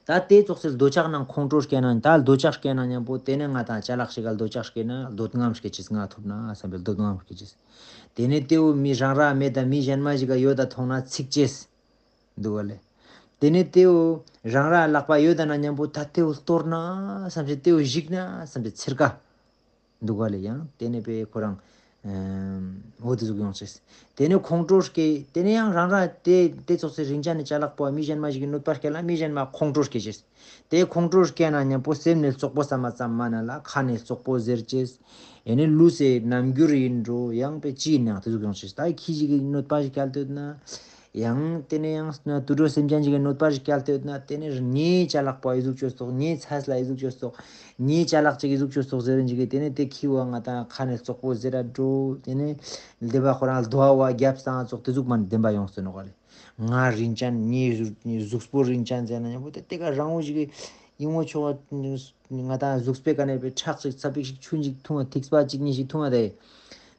ད་དེ་ཙོགས་སེ་འདོད་ཆགས་ནང་ཁོང་ཁྲོ་སྐྱེ་ན་ད་འདོད་ཆགས་སྐྱེ་ན་མཉམ་པོ་དེ་ནས་ང་དང་ཅ་ལག་ཞིག་ག་འདོད་ཆགས་སྐྱེ་ན་འདོད་རྔམ་སྐྱེ་ཅེས། ང་ཐོབ་ན་བསམ་པའི་འདོད་རྔམ་སྐྱེ་ཅེས། དེ་ནས་དེའུ་མི་རང་ར་མེད་ད་མི་གཞན་མ་ཞིག་ག་ཡོད་ད་མཐོང་ན་ཚིག་ཅེས། འདུག་ག་ལེ། དེ་ནས་དེའུ་རང་ར་ལག་པ་ཡོད་ད་ན་མཉམ་པོ་ད་དེའུ་གཏོར་ན་བསམ་ཅེས། དེའུ་ཞིག་ན་བསམ་ཅེས་ཚེར་ཀ། འདུག་ག་ལེ། ཡང་དེ་ནས་པེ་ཁོ་རང་འོ་དེ་ཟུག་ཡོང་ཅེས། དེ་ནས་ཁོང་ཁྲོ་སྐྱེ། དེ་ནས་ཡང་རང་ར་དེ་དེ་ཙོགས་སེ་རིན་ཅན་ནི་ཅ་ལག་པོ་མི་གཞན་མ་ཞིག་གི་གནོད་པ་སྐྱེལ་ན་མི་གཞན་མ་ཁོང་ཁྲོ་སྐྱེ་ཅེས། དེ་ཁོང་ཁྲོ་སྐྱེ་ན་མཉམ་པོ་སེམས་ནས་བཙོག་པོ་བསམ་པ་ཙམ་མ་ན་ལ་ཁ་ནས་བཙོག་པོ་ཟེར་ཅེས། ཡང་ནི་ལུས་སི་རྣམ་འགྱུར་ཡིན་འགྲོ་ཡང་པེ་ཅི་ཡིན་ཡང་དེ་ཟུག་ཡོང་ཅེས། ད་ཁྱི་ཞིག་གི་གནོད་པ་ཞིག་སྐྱེལ་ཏེ་ཡོད་ན། ཡང་དེ་ནས་ཡང་དུད་འགྲོ་སེམས་ཅན་ཞིག་གི་གནོད་པ་ཞིག་སྐྱེལ་ཏེ་ཡོད་ན་དེ་ནས་ངའི་ཅ་ལག་པོ་ཨི་ཟུག་བཅོས་སོག་ངའི་ཚས་ལ་ཨི་ཟུག་བཅོས་སོག་ངའི་ཅ་ལག་ཅིག་ཨི་ཟུག་བཅོས་སོག་ཟེར་རིན་ཅིག་གི་དེ་ནས་དེ་ཁྱི་བ་ང་དང་ཁ་ནས་བཙོག་པོ་ཟེར་ར་འགྲོ། དེ་ནས་སྡེ་པ་ཁོ་རང་སྡོ་བ་བ་རྒྱབ་སང་ཙོགས་དེ་ཟུག་མ་ནི་བདེན་པ་ཡོང་སྟེ་ནོག་ག་ལེ། ང་རིན་ཅན་ངའི་གཟུགས་པོ་རིན་ཅན་ཟེར་ན་མཉམ་པོ་དེ་དེ་ག་རང་བོ་ཞིག་གི་ཡིན་ངོ་ཆོག་ང་དང་གཟུགས་པོའི་ཀ་ནས་པེ་ཁྲག་ཅིག་ཚ་པིག་ཞིག་ཆུན་ཅིག་འཐུང་བ་ཐིགས་པ་ཅིག་གཉིས་ཤིག་འཐུང་བ་དེ།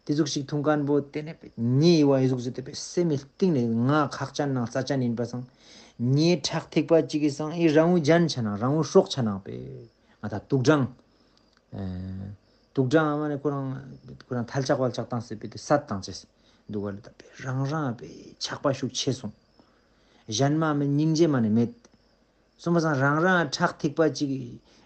དེ་ཟུག་ཞིག་འཐུང་མཁན་པོ་དེ་ནས་པེ་ཉེ་བ་ཨི་ཟུག་ཟེར་ཏེ་པེ་སེམས་མི་གཏིང་ནས་ང་ཁག་ཅན་ནང་རྩ་ཅན་ཡིན་པ་སང་། ཉེ་ཁྲག་ཐིགས་པ་ཅིག་གི་སང་ཨི་རང་བོ་ཇན་ཆ་ནང་རང་བོ་སྲོག་ཆ་ནང་པེ་ང་དང་དུག་སྦྲང་། ཨེ་དུག་སྦྲང་ཨ་མ་ནས་ཁོ་རང་ཁོ་རང་ཐལ་ལྕག་ཝལ་ལྕག་བཏང་སེ་པེ་དེ་སད་བཏང་ཅེས་འདུག་ག་ལེ། ད་པེ་རང་རང་པེ་ཆགས་པ་ཤུགས་ཆེ་སོང་། གཞན་མ་མི་སྙིང་རྗེ་མ་ནས་མེད། སོང་པ་སང་རང་རང་ཁྲག་ཐིགས་པ་ཅིག་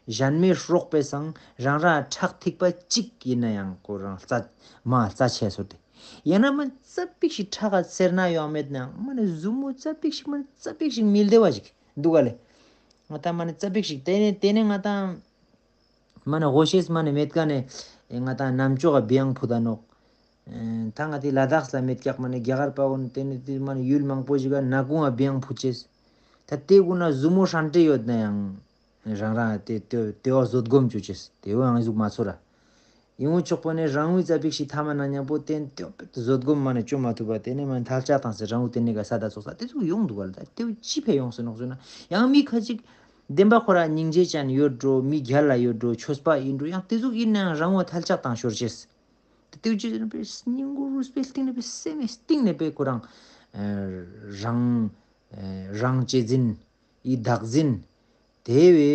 གཞན་མའི་སྲོག་པེ་སང་རང་རང་ཁྲག་ཐིགས་པ་ཅིག་ཡིན་ན་ཡང་ཁོ་རང་རྩ་མ་རྩ་ཆེ་སོ་དེ། ཡང་ན་མ་རྩ་པིག་ཞིག་ཁྲག་ག་སེར་སྣ་ཡོང་མེད་ན་མ་ནི་ཟུ་མོ་རྩ་པིག་ཞིག་མ་རྩ་པིག་ཞིག་མི་བདེ་བ་ཞིག་ འདུག་ག་ལེ། ང་ཏང་མ་ནེ་ཙ་པིག་ཞིག་ཏེ་ནེ་ཏེ་ནེ་ང་ཏང་མ་ནེ་ཧོ་ཤེས་མ་ནེ་མེད་ཀ་ནེ་ང་ཏང་ནམ་ཅོག་ག་བི་ཡང་ཕུད་ད་ནོག། ཨེ་ད་ང་ཏི་ལ་དྭགས་ལ་མེད་ཀྱག་མ་ནེ་རྒྱ་གར་པ་གུན་ཏེ་ནེ་ཏེ་མ་ནེ་ཡུལ་མང་པོ་ཞིག་ག་ནག་ཁུང་ང་བི་ཡང་ཕུད་ཅེས། ད་ཏེ་གུན་ན་ཟུར་མོ་ཧྲན་ཏེ་ཡོད་ན་ཡང་རང་རང་ཏེ་ཏེ་ཏེ་བོ་བཟོད་སྒོམ་ཅོ་ཅེས། ཏེ་བོ་ཡང་ཟུག་མ་ཚོར་ར། ཡིན་ངོ་ཆོག་པོ་ནེ་རང་ངུ་ཙ་པིག་ཞིག་ཐ་མ་ན་ཉམ་པོ་ཏེ་ཏེ་བོ་བཟོད་སྒོམ་མ་ནེ་ཅོ་མ་ཐུབ་པ་ཏེ་ནེ་མ་ནེ་ཐལ་ལྕག་བཏང་སྟེ་རང་ངུ་ཏེ་ནེ་ག་ས་ད་ཙོགས་ས་ཏེ་ཟུག་ཡོང་འདུག་ག་ལེ། ད་ཏེ་བོ་ཅི་ཕི་ཡོང་སེ་ནོག་ཟེར་ན་ཡང་མི་ཁ་ཅིག་བདེན་པ་ཁོ་རང་སྙིང་རྗེ་ཅན་ཡོད་འགྲོ། མི་རྒྱལ་ལ་ཡོད་འགྲོ། ཆོས་པ་ཡིན་འགྲོ། ཡང་ཏེ་ཟུག་ཡིན་ནའང་རང་ངུ་ཐལ་ལྕག་བཏང་ཤོར་ཅེས། ཏེ་ཏེ་བོ་ཅི་ཟེར་ན་པེ་སྙིང་གུ་རུས་པའི་གཏིང་ནེ་པེ་སེམས་སི་གཏིང་ནེ་པེ་ཁོ་རང་ཨེ་རང་ཨེ་རང་གཅེས་འཛིན་ཨི་བདག་འཛིན་ཏེ་བོ་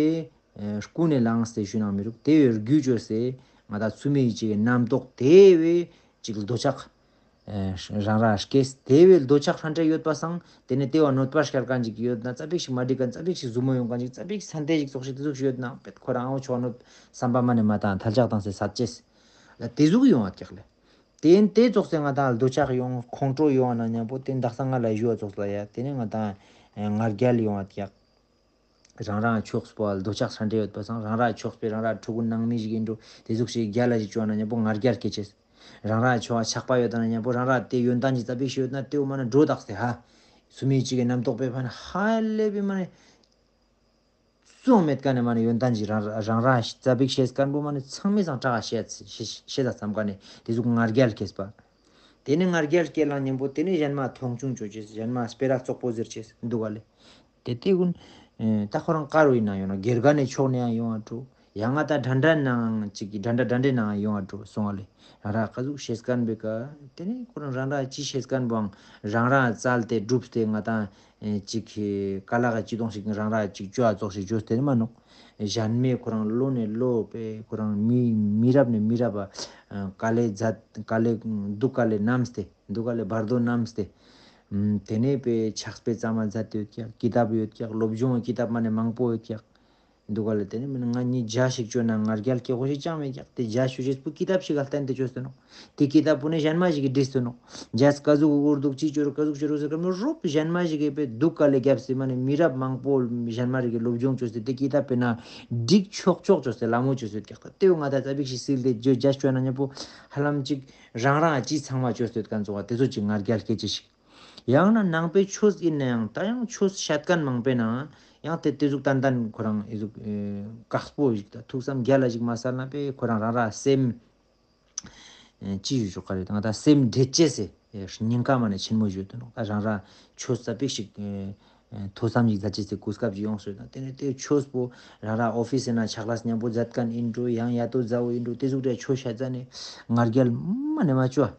ཨེ་ཀུན་ནས་བསླངས་ཏེ་ཞུ་ན་མི་རུག། ཏེ་བོ་རྒྱུ་ཅོས་ཏེ་ང་ཏང་ཚུལ་མིན་ཅིག་གི་རྣམ་རྟོག་ཏེ་བོ་ཅིག་འདོད་ཆགས་ཨེ་རང་ར་སྐྱེས། ཏེ་བོ་འདོད་ཆགས་ཧྲན་ཏེ་ཡོད་པ་སང་ཏེ་ནེ་ཏེ་བོ་གནོད་པ་སྐྱལ་མཁན་ཅིག་ཡོད་ན་ཙ་པིག་ཞིག་མ་འགྲིག་མཁན་ཙ་པིག་ཞིག་ཟུར་མོ་ཡོང་མཁན་ཅིག་ཙ་པིག་ཞིག་ཚན་ཏེ་ཞིག་ཙོགས་ཤིག་ཏེ་ཟུག་ཞིག་ཡོད་ན་པེ་ཁོ་རང་ཨོ་ཆོག་ནོ་བསམ་པ་མ་ནེ་མ་བཏང་ཐལ་ལྕག་བཏང་སྟེ་སད་ཅེས། ལ་ཏེ་ཟུག་ཡོང་བ་ཀྱག་ལེ། ཏེ་ཏེ་ཙོགས་སེ་ང་ཏང་འདོད་ཆགས་ཡོང་ཁོང་ཁྲོ་ཡོང་བ་ན་ཉམ་པོ་ཏེ་དག་ས་ང་ལ་ཞུ་བ་ཙོགས་ལ་ཡ་ཏེ་ནེ་ང་ཏང་ང་རྒྱལ་ཡོང་བ་ཀྱག། རང་རང་ཆོས་པོ་འདོད་ཆགས་ཧྲན་ཏེ་ཡོད་པ་སང་རང་ར་ཆོས་པོ་རང་ར་ཕྲུ་གུ་ནང་མི་ཞིག་ཡིན་འགྲོ། ཏེ་ཟུག་ཞིག་རྒྱལ་ལ་ཞིག་བཅོ་ན་ཉམ་པོ་ང་རྒྱལ་སྐྱེ་ཅེས། རང་ར་ཆོ་བ་ཆགས་པ་ཡོད་ན་ཉམ་པོ་རང་ར་ཏེ་ཡོན་ཏན་ཅིག་ཙ་པིག་ཞིག་ཡོད་ན་ཏེ་བོ་མ་ནེ་འགྲོ་དག་སྟེ་ཧ་སུ་མི་ཅིག་གི་རྣམ་རྟོག་པེ་ཕན་ཧ་ལས་པེ་མ་ནེ་སུའང་མེད་ཀ་ནེ་མ་ནེ་ཡོན་ཏན་ཅིག་རང་རང་ར་ཙ་པིག་ཤེས་མཁན་པོ་མ་ནེ་ཚང་མའི་སང་དྲག་ཤེས་ཤེས་ཤེས་ད་བསམ་ཀ་ནེ་ཏེ་ཟུག་ང་རྒྱལ་སྐྱེས་པ། ཏེ་ནེ་ང་རྒྱལ་སྐྱེས་ལ་ཉམ་པོ་ཏེ་ནེ་གཞན་མ་མཐོང་ཆུང་ཅོ་ཅེས། གཞན་མ་སྤེ་ར་བཙོག་པོ་ཟེར་ཅེས་འདུག་ག་ལེ། ཏེ་ཏེ་གུན་ཨེ་ད་ཁོ་རང་ཀ་རུ་ཡིན་ན་ཡོང་ན་དགེ་རྒན་ནི་ཕྱོགས་ནེ་ཡང་ཡོང་བ་འགྲོ། ཡང་ང་ཏང་འགྲན་ཟླ་ནང་ཅིག་གི་འགྲན་ཟླ་འགྲན་ཟླའི་ནང་ཡོང་བ་འགྲོ་སོང་བ་ལེ། རང་ར་ཀ་ཟུག་ཤེས་མཁན་པེ་ཀ་ཏེ་ནེ་ཁོ་རང་རང་ར་ཅི་ཤེས་མཁན་པོའང་རང་ར་བཙལ་ཏེ་སྒྲུབ་སྟེ་ང་ཏང་ཨེ་ཅིག་གི་ཀ་ལག་གི་ཅི་དོང་ཞིག་རང་ར་ཅིག་ཅོ་ཨ་ཙོགས་ཤིག་ཅོས་ཏེ་ནི་མ་ནོག། གཞན་མའི་ཁོ་རང་བློ་ནེ་བློ་པེ་ཁོ་རང་མི་མི་རབས་ནེ་མི་རབས་པ་ཨ་དཀའ་ལས་མཛད་དཀའ་ལས་སྡུག་དཀའ་ལས་རྣམས་ཏེ་སྡུག་དཀའ་ལས་བར་དོ་རྣམས་ཏེ། ཨམ་ཏེ་ནེ་པེ་ཕྱག་དཔེ་ཙམ་མ་མཛད་དེ་ཡོད་ཀྱག། ཀི་ཏབ་ཡོད་ཀྱག། སློབ་སྦྱོང་གི་ཀི་ཏབ་མ་ནེ་མང་པོ་ཡོད་ཀྱག། འདུག་ག་ལེ། ཏེ་ནེ་མ་ནེ་ང་གཉིས་ཇ་ཞིག་ཅོ་ན་ང་རྒྱལ་སྐྱེ་དགོས་ཤེས་ཅང་མེད་ཀྱག། ཏེ་ཇ་ཞུ་ཅེས་པོ་ཀི་ཏབ་ཞིག་ག་བསྟན་ཏེ་ཅོས་ཏེ་ནོག། ཏེ་ཀི་ཏབ་པོ་ནི་གཞན་མ་ཞིག་གི་བྲིས་ཏེ་ནོག། ཇ་ཀ་ཟུག་འུར་འདུག་ཅི་ཅོ་རུག་ཀ་ཟུག་ཅོ་རུག་ཟེར་ཀ་མི་རོབ་གཞན་མ་ཞིག་གི་པེ་སྡུག་དཀའ་ལས་རྒྱབ་སྟེ་མ་ནེ་མི་རབས་མང་པོ་གཞན་མ་རིག་གི་སློབ་སྦྱོང་ཅོས་ཏེ་ཏེ་ཀི་ཏབ་པེ་ན་སྒྲིག་ཆོག་ཆོག་ཅོས་ཏེ་ལ་མོ་ཅོས་ཏེ་ཀྱག། ཏེ་བོ་ང་ཏང་ཙ་པིག་ཞིག་སིལ་ཏེ་ཇོ་ཇ་ཅོ་ན་ཉམ་པོ་ཧ་ལམ་ཅིག་རང་རང་ཅི་ཚང་མ་ཅོས་ཏེ་ཡོད་མཁན་ཙོགས་པ་ཏེ་ཚོ་ཅིག་ང་རྒྱལ་སྐྱེ་ཅེས་ཤིག། ཡང་ན་ནང་པའི་ཆོས་ཡིན་ན་ཡང་ད་ཡང་ཆོས་བཤད་མཁན་མང་པོ་ཡིན་ན་ཡང་ཏེ་ཏེ་ཟུག་ཏན་ཏན་ཁོ་རང་ཨི་ཟུག་ཨེ་དཀགས་པོ་ཞིག་ད་ཐུགས་བསམ་རྒྱལ་ལ་ཞིག་མ་སལ་ན་པེ་ཁོ་རང་རང་ར་སེམས་ཨེ་ཅི་ཞུ་ཆོག་ག་རེད། ད་ང་ད་སེམས་འདྲེད་ཅེས་སེ་ཨེ་སྙིང་ཁ་མ་ནེ་ཆེན་མོ་ཞུ་དོ་ནོག། ད་རང་ར་ཆོས་ཙ་པིག་ཞིག་ཨེ་ཨེ་ཐོས་བསམ་ཞིག་མཛད་ཅེས་སེ་གོ་སྐབས་ཞིག་ཡོང་སོང་། ད་ཏེ་ནེ་ཏེ་ཆོས་པོ་རང་ར་ཨོ་ཕིས་ན་ཕྱག་ལས་ཉམ་པོ་མཛད་མཁན་ཡིན་འགྲོ་ཡང་ཡ་ཏོ་མཛའ་བོ་ཡིན་འགྲོ་ཏེ་ཟུག་རེ་ཆོས་བཤད་ཙ་ནེ་ང་རྒྱལ་མ་ནེ་མ་ཅོ།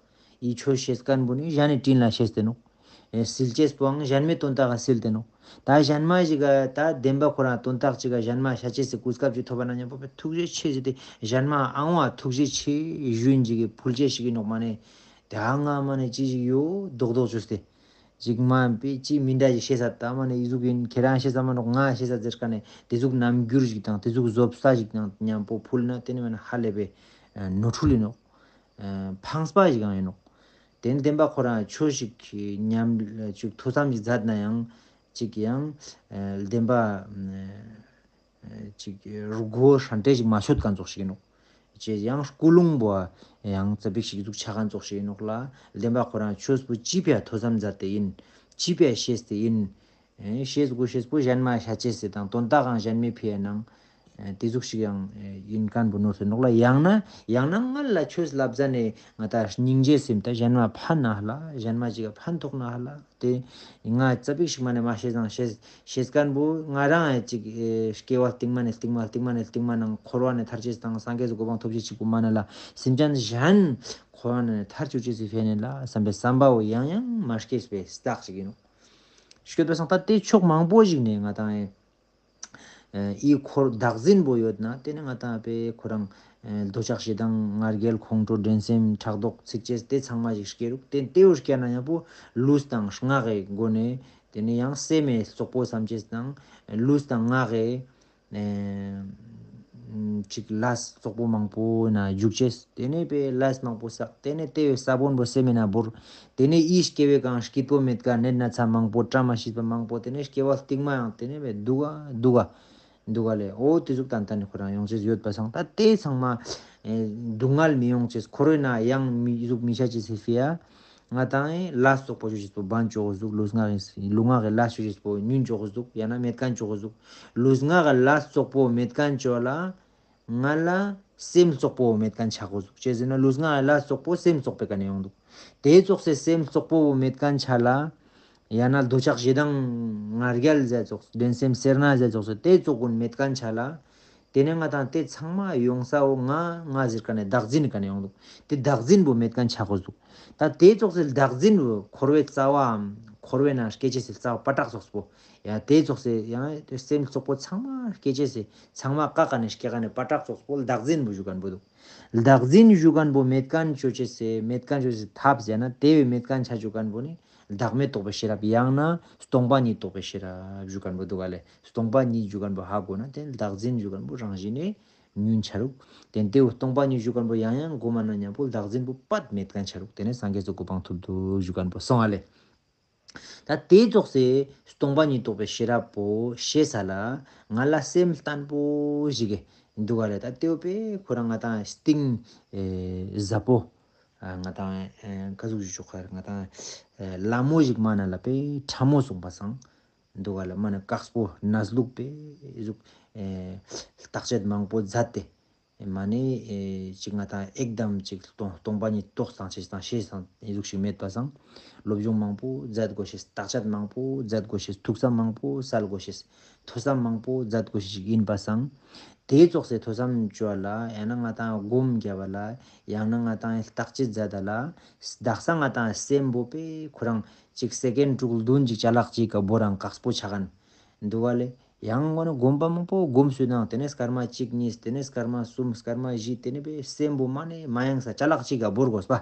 ཨི་ཆོས་ཤེས་མཁན་པོ་ནི་གཞན་ནི་དྲིན་ལ་ཤེས་ཏེ་ནོག། ཨེ་སིལ་ཅེས་པོའང་གཞན་མའི་དོན་དག་ག་སིལ་ཏེ་ནོག། ད་གཞན་མ་ཞིག་ག་ད་བདེན་པ་ཁོ་རང་དོན་དག་ཅིག་ག་གཞན་མ་ཤ་ཅེས་སི་གོ་སྐབས་ཅིག་ཐོབ་པ་ན་ཉམ་པོ་པེ་ཐུགས་རྗེ་ཆེ་ཟེར་ཏེ་གཞན་མ་ཨང་བ་ཐུགས་རྗེ་ཆེ་ཞུ་ཡིན་ཅིག་གི་ཕུལ་ཅེས་ཤིག་ཡིན་ནོག། མ་ནེ་ད་ང་མ་ནེ་ཅི་ཞིག་ཡོད་རྡོག་རྡོག་ཅོས་ཏེ་ཅིག་མ་པེ་ཅི་མི་འདྲ་ཞིག་ཤེས་ས་ད་མ་ནེ་ཨི་ཟུག་ཡིན་ཁྱེ་རང་ཤེས་ས་མ་ནོག་ང་ཤེས་ས་ཟེར་ཀ་ནེ་ཏེ་ཟུག་རྣམ་འགྱུར་ཞིག་དང་ཏེ་ཟུག་བཟོ་ལྟ་ཞིག་དང་ཉམ་པོ་ཕུལ་ན་ཏེ་ནེ་མ་ནེ་ཧ་ལས་པེ་ནོར་འཁྲུལ་ཡིན་ནོག། ཨ་ཕངས་པ་ཞིག་ཡང་ཡིན་ནོག། ཏེ་ནེ་བདེན་པ་ཁོ་རང་ཆོས་ཤིག་ཉམས་ཅིག་ཐོས་བསམ་ཞིག་མཛད་ན་ཡང་ཅིག་ཡང་ཨ་བདེན་པ་ཨ་ཅིག་རུ་གོ་ཧྲན་ཏེ་ཞིག་མ་ཤོད་མཁན་ཙོགས་ཤིག་ཡིན་ནོག། ཅེས་ཡང་ཀུན་སློང་པོ་ཡང་ཙ་པིག་ཞིག་ཟུག་ཆ་མཁན་ཙོགས་ཤིག་ཡིན་ནོག་ལ། བདེན་པ་ཁོ་རང་ཆོས་པོ་ཅི་ཕི་ཡ་ཐོས་བསམ་མཛད་དེ་ཡིན། ཅི་ཕི་ཡ་ཤེས་ཏེ་ཡིན། ཨེ་ཤེས་དགོས་ཤེས་པོ་གཞན་མ་ཤ་ཅེས་སི་དང་དོན་དག་གང་གཞན་མའི་ཕི་ཡ་ནང་ཨེ་དེ་ཟུག་ཤིག་ཡང་ཨེ་ཡིན་མཁན་པོ་ནོར་སོང་ནོག་ལ། ཡང་ན་ཡང་ན་ང་ལ་ཆོས་ལབ་ཟ་ནེ་ང་ད་སྙིང་རྗེ་སེམས་ད་གཞན་མ་ཕན་ན་ཧ་ལ་གཞན་མ་ཅིག་ག་ཕན་ཐོགས་ན་ཧ་ལ་དེ་ང་ཙ་པིག་ཞིག་མ་ནེ་མ་ཤེས་ཙང་ཤེས་ཤེས་མཁན་པོ་ང་རང་ཨེ་ཅིག་ཨེ་སྐྱེ་བ་རྟིང་མ་ནེ་རྟིང་མ་རྟིང་མ་ནེ་རྟིང་མ་ནང་འཁོར་བ་ནེ་ཐར་ཅེས་དང་སངས་རྒྱས་སི་གོ་འཕང་ཐོབ་ཅེས་ཅིག་པོ་མ་ནེ་ལ་སེམས་ཅན་གཞན་འཁོར་བ་ནེ་ཐར་ཅེས་ཅེས་སི་ཕི་ཡ་ནེ་ལ་བསམ་པའི་བསམ་པ་བོ་ཡང་ཡང་མ་སྐྱེས་པའི་རྟགས་ཤིག་ཡིན་ནོག། སྐྱོད་པ་སང་ད་དེ་ཕྱོགས་མང་པོ་ཞིག་ནས་ང་ཏང་ཨེ་ཨི་འཁོར་བདག་འཛིན་པོ་ཡོད་ན་དེ་ནས་ང་ཏང་དཔེ་ཁོ་རང་ཨེ་འདོད་ཆགས་ཞེ་སྡང་ང་རྒྱལ་ཁོང་ཁྲོ་འགྲན་སེམས་ཕྲག་དོག་ཚིག་བཅད་དེ་ཚང་མ་ཞིག་སྐྱེ་རུག། དེ་དེ་བོ་སྐྱེ་ན་ཡང་པོ་ལུས་དང་ངག་གི་སྒོ་ནས་དེ་ནས་ཡང་སེམས་མེད་རྩོག་པོ་བསམ་བཅས་དང་ལུས་དང་ངག་གི་ཨེ་ ཅིག་ལས་བཙོག་པོ་མང་པོ་ན་འཇུག་ཅེས། ཏེ་ནེ་པེ་ལས་མང་པོ་བསགས། ཏེ་ནེ་ཏེ་བོའེ་ས་བོན་པོ་སེམས་མེད་ན་བོར། ཏེ་ནེ་ཨི་སྐྱེ་བོའེ་གང་སྐྱིད་པོ་མེད་ཁན་ནད་ན་ཚ་མང་པོ་བཀྲ་མ་ཤིས་པ་མང་པོ་ཏེ་ནེ་སྐྱེ་བ་རྟིང་མ་ཡང་ཏེ་ནེ་པེ་སྡུག་ག་སྡུག་ག་སྡུག་ག་ལེ། འོ་ཏེ་ཟུག་ཏན་ཏན་ནི་ཁོ་རང་ཡོང་ཅེས་ཡོད་པ་སང་ད་ཏེ་ཚང་མ་ཨེ་སྡུག་བསྔལ་མི་ཡོང་ཅེས་འཁོར་བའི་ནང་ཡང་མི་ཟུག་མི་ཆ་ཅེས་སི་ཕི་ཡ། ང་དང་ཨེ་ལས་བཙོག་པོ་ཅོ་ཅེས་པོ་བན་ཅོ་གོས་ཟུག། ལུས་ངག་གི་ལས་ཅོ་ཅེས་པོ་ཉུན་ཅོ་གོས་ཟུག། ཡང་ན་མེད་ཁན་ཅོ་གོས་ཟུག། ལུས་ངག་གི་ལས་བཙོག་པོ་མེད་ཁན་ཅོ་ལ་ང་ལ་སེམས་བཙོག་པོ་མེད་ཁན་ཆ་གོས་ཟུག། ཅི་ཟེར་ན་ལུས་ངག་གི་ལས་བཙོག་པོ་སེམས་བཙོག་པོའེ་ཀ་ནེ་ཡོང་དུག། ཏེ་ཙོགས་སེ་སེམས་བཙོག་པོ་མེད་ཁན་ཆ་ལ་ཡང་ན་འདོད་ཆགས་ཞེ་སྡང་ང་རྒྱལ་ཟེར་ཙོགས་འགྲན་སེམས་སེར་སྣ་ཟེར་ཙོགས་སེ་ཏེ་ཙོགས་གུན་མེད་ཁན་ཆ་ལ། ཏེ་ནེ་ང་དང་ཏེ་ཚང་མ་ཡོང་ས་བོ་ང་ང་ཟེར་ཁན་ནི་བདག་འཛིན་ཀ་ནེ་ཡོང་དུག། ཏེ་བདག་འཛིན་པོ་མེད་ཁན་ཆ་གོས་ཟུག། ད་ཏེ་ཙོགས་སེ་བདག་འཛིན་བོ་འཁོར་བའི་རྩ་བའམ་འཁོར་བའི་ནང་སྐྱེ་ཅེས་སི་རྩ་བ་པ་ཏྲག་ཙོགས་པོ། ཡང་ཏེ་ཙོགས་སེ་ཡང་སེམས་བཙོག་པོ་ཚང་མ་སྐྱེ་ཅེས་སི་ཚང་མ་ཀ་ཀ་ནེ་སྐྱེ་ཁན་ནི་པ་ཏྲག་ཙོགས་པོ་བདག་འཛིན་བོ་ཞུ་ཁན་བོ་དུག། བདག་འཛིན་ཞུ་ཁན་བོ་མེད་ཁན་ཅོ་ཅེས་སི་མེད་ཁན་ཅོ་ཅེས་སི་ཐབས་ཟེར་ན་ཏེ་བོའེ་མེད་ཁན་ཆ་ཞུ་ཁན་བོ་ནི་བདག་མེད་རྟོགས་པའི་ཤེས་རབ་ཡང་ན་སྟོང་པ་ཉིད་རྟོགས་པའི་ཤེས་རབ་ཞུ་ཁན་བོ་དུག་ག་ལེ། སྟོང་པ་ཉིད་ཞུ་ཁན་བོ་ཧ་གོ་ན་ཏེ་བདག་འཛིན་ཞུ་ཁན་བོ་རང་བཞིན་ནེ་ཉུན་ཆ་རུག། ཏེ་ཏེ་བོ་སྟོང་པ་ཉིད་ཞུ་ཁན་བོ་ཡང་ཡང་གོ་མ་ན་ཉམ་པོ་བདག་འཛིན་བོ་པད་མེད་ཁན་ཆ་རུག། ཏེ་ནེ་སངས་རྒྱས་སི་གོ་འཕང་ཐོབ་དུག་ཞུ་ཁན་བོ་སོང་ང་ལེ། ད་ཏེ་ཙོགས་སེ་སྟོང་པ་ཉིད་རྟོགས་པའི་ཤེས་རབ་པོ་ཤེས་ས་ལ་ང་ལ་སེམས་བརྟན་པོ་ཞིག་གི་དུག་ག་ལེ། ད་ཏེ་བོ་པེ་ཁོ་རང་ང་དང་སྟིང་ཨེ་ཟབ་པོ་ཨ་ང་དང་ཨེ་ཀ་ཟུག་ཞུ་ཆོག་ཁ་ང་དང་ཨེ་ལ་མོ་ཞིག་མ་ན་ལ་པེ་ཕྲ་མོ་སོང་པ་སང་དུག་ག་ལེ། མ་ན་ཀགས་པོ་ནས་ལུགས་པེ་ཟུག་ཨེ་བརྟག་དཔྱད་མང་པོ་མཛད་དེ། མ་ནེ་ཨེ་ཅིག་ང་དང་ཨེག་དམ་ཅིག་སྟོང་སྟོང་པ་ཉིད་རྟོགས་སྟངས་ཅེས་དང་ཤེས་སྟངས་ཨེ་ཟུག་ཞིག་མེད་པ་སང་། སློབ་སྦྱོང་མང་པོ་མཛད་དགོས་ཤེས། བརྟག་དཔྱད་མང་པོ་མཛད་དགོས་ཤེས། ཐུགས་བསམ་མང་པོ་སལ་དགོས་ཤེས། ཐོས་བསམ་མང་པོ་མཛད་དགོས་ཤེས་ཤིག་ཨིན་པ་སང་། ཏེ་ཙོགས་སེ་ཐོས་བསམ་ཅོ་ལ་ཡང་ན་ང་དང་སྒོམ་རྒྱབ་ལ་ཡང་ན་ང་དང་བརྟག་དཔྱད་མཛད་ད་ལ་དག་ས་ང་དང་སེམས་པོ་པེ་ཁོ་རང་ཅིག་སེ་ཀེན་དྲུག་བདུན་ཅིག་ཅ་ལག་ཅིག་ག་བོར་རང་ཀགས་པོ་ཆ་ཁན་དུག་ག་ལེ། ཡང་ངོ་ནི་སྒོམ་པ་མང་པོ་སྒོམ་སུ་དང་ཏེ་ནེ་སྐར་མ་གཅིག་གཉིས་ཏེ་ནེ་སྐར་མ་གསུམ་སྐར་མ་བཞི་ཏེ་ནེ་པེ་སེམས་པོ་མ་ནེ་མ་ཡེངས་ས་ཅ་ལག་གཅིག་ག་བོར་དགོས་པ།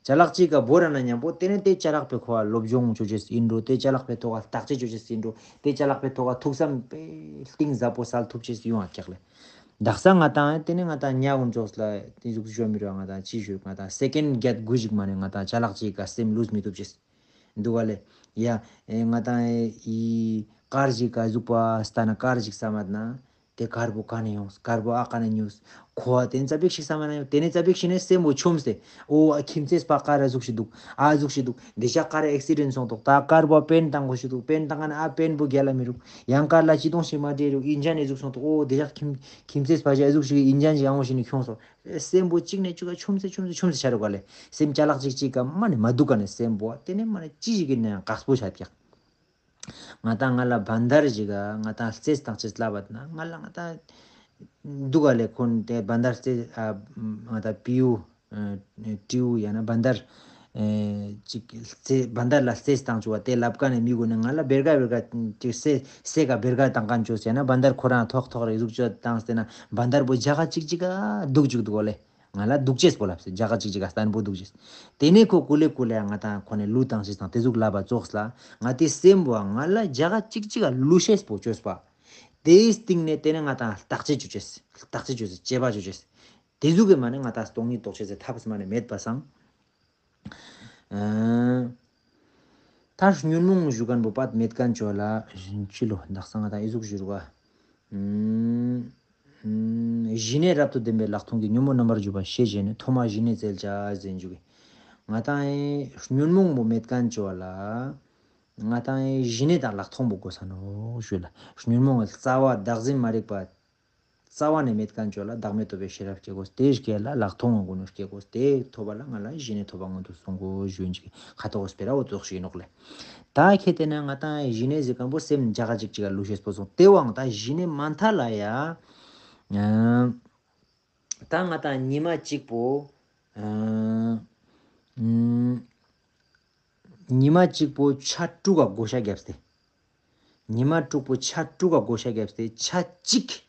ཅ་ལག་གཅིག་ག་བོར་ར་ན་ཉམ་པོ་ཏེ་ནེ་ཏེ་ཅ་ལག་པེ་ཁོ་བ་སློབ་སྦྱོང་ཅོ་ཅེས་ཨིན་འགྲོ། ཏེ་ཅ་ལག་པེ་ཐོག་ག་བརྟག་དཔྱད་ཅོ་ཅེས་ཨིན་འགྲོ། ཏེ་ཅ་ལག་པེ་ཐོག་ག་ཐུགས་བསམ་པེ་གཏིང་ཟབ་པོ་སལ་ཐུབ་ཅེས་ཡོང་ང་ཀྱག་ལེ། དག་ས་ང་དང་ཏེ་ནེ་ང་དང་ཉ་འུན་ཅོག་ལ་ཏེ་ཟུག་ཞུ་མི་རུང་ང་དང་ཅི་ཞུ་ང་དང་སེ་ཀེན་བརྒྱད་དགུ་ཞིག་མ་ནེ་ང་དང་ཅ་ལག་གཅིག་ག་སེམས་ལུས་མི་ཐུབ་ཅེས། དུག་ག་ལེ། ཡ། ཨེ་ང་དང་ཨི་ཀར་ཞིག་ག་ཟུག་པ་སྟན་ན་ཀར་ཞིག་སམ་མད་ན། ཏེ་ཀར་བོ་ཀ་ནེ་ཡོངས། ཀར་བོ་ཨ་ཀ་ནེ་ཉུས། ཁོ་བ་ཏེ་ནེ་ཙ་པིག་ཞིག་སམ་མད་ན་ཡོང་། ཏེ་ནེ་ཙ་པིག་ཞིག་ནེ་སེམས་པོ་ཆུམས་ཏེ། འོ་ཨ་ཁྱིམ་ཚེས་པ་ཀར་ཨ་ཟུག་ཞིག་དུག། ཨ་ཟུག་ཞིག་དུག། ཏེ་ཞག་ཀར་ཨེག་སི་ཌེན་སོང་དུག། ད་ཀར་བོ་པེན་ཏང་གོས་ཤིག་དུག། པེན་ཏང་ཁན་ཨ་པེན་བོ་གྱལ་ལ་མི་རུག། ཡང་ཀར་ལ་ཅི་དོང་ཞིག་མ་འདྲེས་རུག། ཨིན་ཇན་ཨེ་ཟུག་སོང་དུག། འོ་ཏེ་ཞག་ཁྱིམ་ཁྱིམ་ཚེས་པ་ཞིག་ཨ་ཟུག་ཞིག་ཨིན་ཇན་ཞིག་ཡང་བོ་ཞིག་ནེ་ཁྱོངས་སོང་། སེམས་པོ་གཅིག་ནེ་གཅིག་ག་ཆུམས་སེ་ཆུམས་སེ་ཆུམས་སེ་ཆ་རུག་ག་ལེ། སེམས་ཅ་ལག་གཅིག་གཅིག་ག་མ་ནེ་མ་དུག་ག་ནེ་སེམས་པོ་ཏེ་ནེ་མ་ནེ་ཅི་ཞིག་གི་ནེ་ཡང་ཀགས་པོ་ཆ་ཀྱག། ང་དང་ང་ལ་བན་དར་ཞིག་ག་ང་དང་རྩེས་ཏང་ཅེས་ལབ་པ་ན་ང་ལ་ང་དང་དུག་ག་ལེ། ཁོང་ཏེ་བན་དར་རྩེས་ཨ་ང་དང་པིའུ་ཨ་ཏིའུ་ཡང་ན་བན་དར་ཨེ་ཅིག་རྩེས་བན་དར་ལ་རྩེས་ཏང་ཅུག་པ་ཏེ་ལབ་ཀ་ནེ་མི་གུན་ནི་ང་ལ་བེར་ཀ་བེར་ཀ་ཅིག་སེ་སེ་ག་བེར་ཀ་ཏང་ཁན་ཅོས་ཡང་ན་བན་དར་ཁོ་རང་ཐོག་ཐོག་རེ་ཟུག་ཅོས་ཏང་སྟེ་ན་བན་དར་བོ་ཇ་ག་ཅིག་ཅིག་ག་དུག་ཅུག་དུག་ག་ལེ། ང་ལ་དུག་ཅེས་པོ་ལབ་སེ་ཇ་ག་ཅིག་ཅིག་ག་སྟན་པོ་དུག་ཅེས། ཏེ་ནེ་ཁོ་ཀུ་ལེ་ཀུ་ལེ་ང་དང་ཁོ་ནེ་ལུས་ཏང་ཅེས་དང་ཏེ་ཟུག་ལབ་པ་ཙོགས་ལ་ང་ཏེ་སེམས་པོ་ང་ལ་ཇ་ག་ཅིག་ཅིག་ག་ལུས་ཤེས་པོ་ཅོས་པ། ཏེའི་སྟིང་ནེ་ཏེ་ནེ་ང་དང་བརྟག་དཔྱད་ཅོ་ཅེས། བརྟག་དཔྱད་ཅོ་ཅེས། དཔྱད་པ་ཅོ་ཅེས། ཏེ་ཟུག་གི་མ་ནེ་ང་དང་སྟོང་ཉིད་རྟོགས་ཅེས་སི་ཐབས་མ་ནེ་མེད་པ་སང་། ཨ་ད་ཉོན་མོངས་ཞུ་ཁན་བོ་པད་མེད་ཁན་ཅོ་ལ་ཅི་ལོ་དག་ས་ང་དང་ཨི་ཟུག་ཞུ་རུག་ག། ཨུམ། ཨུམ། ཞི་གནས་རབ་ཏུ་ལྡན་པའི་ལྷག་མཐོང་གིས། ཉོན་མོངས་རྣམ་པར་འཇོམས་པར་ཤེས་བྱས་ནས། ཐོག་མར་ཞི་གནས་བཙལ་བྱ་ཟེར་ཞུ་གི། ང་དང་ཨེ་ཉོན་མོངས་པོ་མེད་ཁན་ཅོ་ལ། ང་དང་ཨེ་ཞི་གནས་དང་ལྷག་མཐོང་པོ་དགོས་ས་ནོག་ཞུ་ལ། ཉོན་མོངས་རྩ་བ་བདག་འཛིན་མ་རིག་པ། རྩ་བ་ནེ་མེད་ཁན་ཅོ་ལ་བདག་མེད་རྟོགས་པའི་ཤེས་རབ་སྐྱེ་དགོས། ཏེ་སྐྱེ་ལ་ལྷག་མཐོང་ངོ་ནོ་སྐྱེ་དགོས། ཏེ་ཐོབ་པ་ལ་ང་ལ་ཞི་གནས་ཐོབ་པ་ངོ་དུ་སོང་གོ་ཞུ་ཨིན་ཅིག་ཁ་ཐོག་སྤེ་ར་འོ་ཙོགས་ཤིག་ཨིན་ནོག་ལེ། ད་ཁེ་ཏེ་ན་ང་དང་ཞི་གནས་ཟེར་ཁན་བོ་སེམས་ཇ་ག་ཅིག་ཅིག་ག་ལུས་ཤེས་པོ་སོང་། ཏེ་བོའང་ད་ཞི་གནས་མ་མཐའ་ལ་ཡ། ཨ་ད་ང་དང་ཉི་མ་གཅིག་པོ་ཨ་ཉི་མ་གཅིག་པོ་ཆ་དྲུག་ག་བགོ་བཤའ་བརྒྱབ་སྟེ། ཉི་མ་དྲུག་པོ་ཆ་དྲུག་ག་བགོ་བཤའ་བརྒྱབ་སྟེ་ཆ་གཅིག་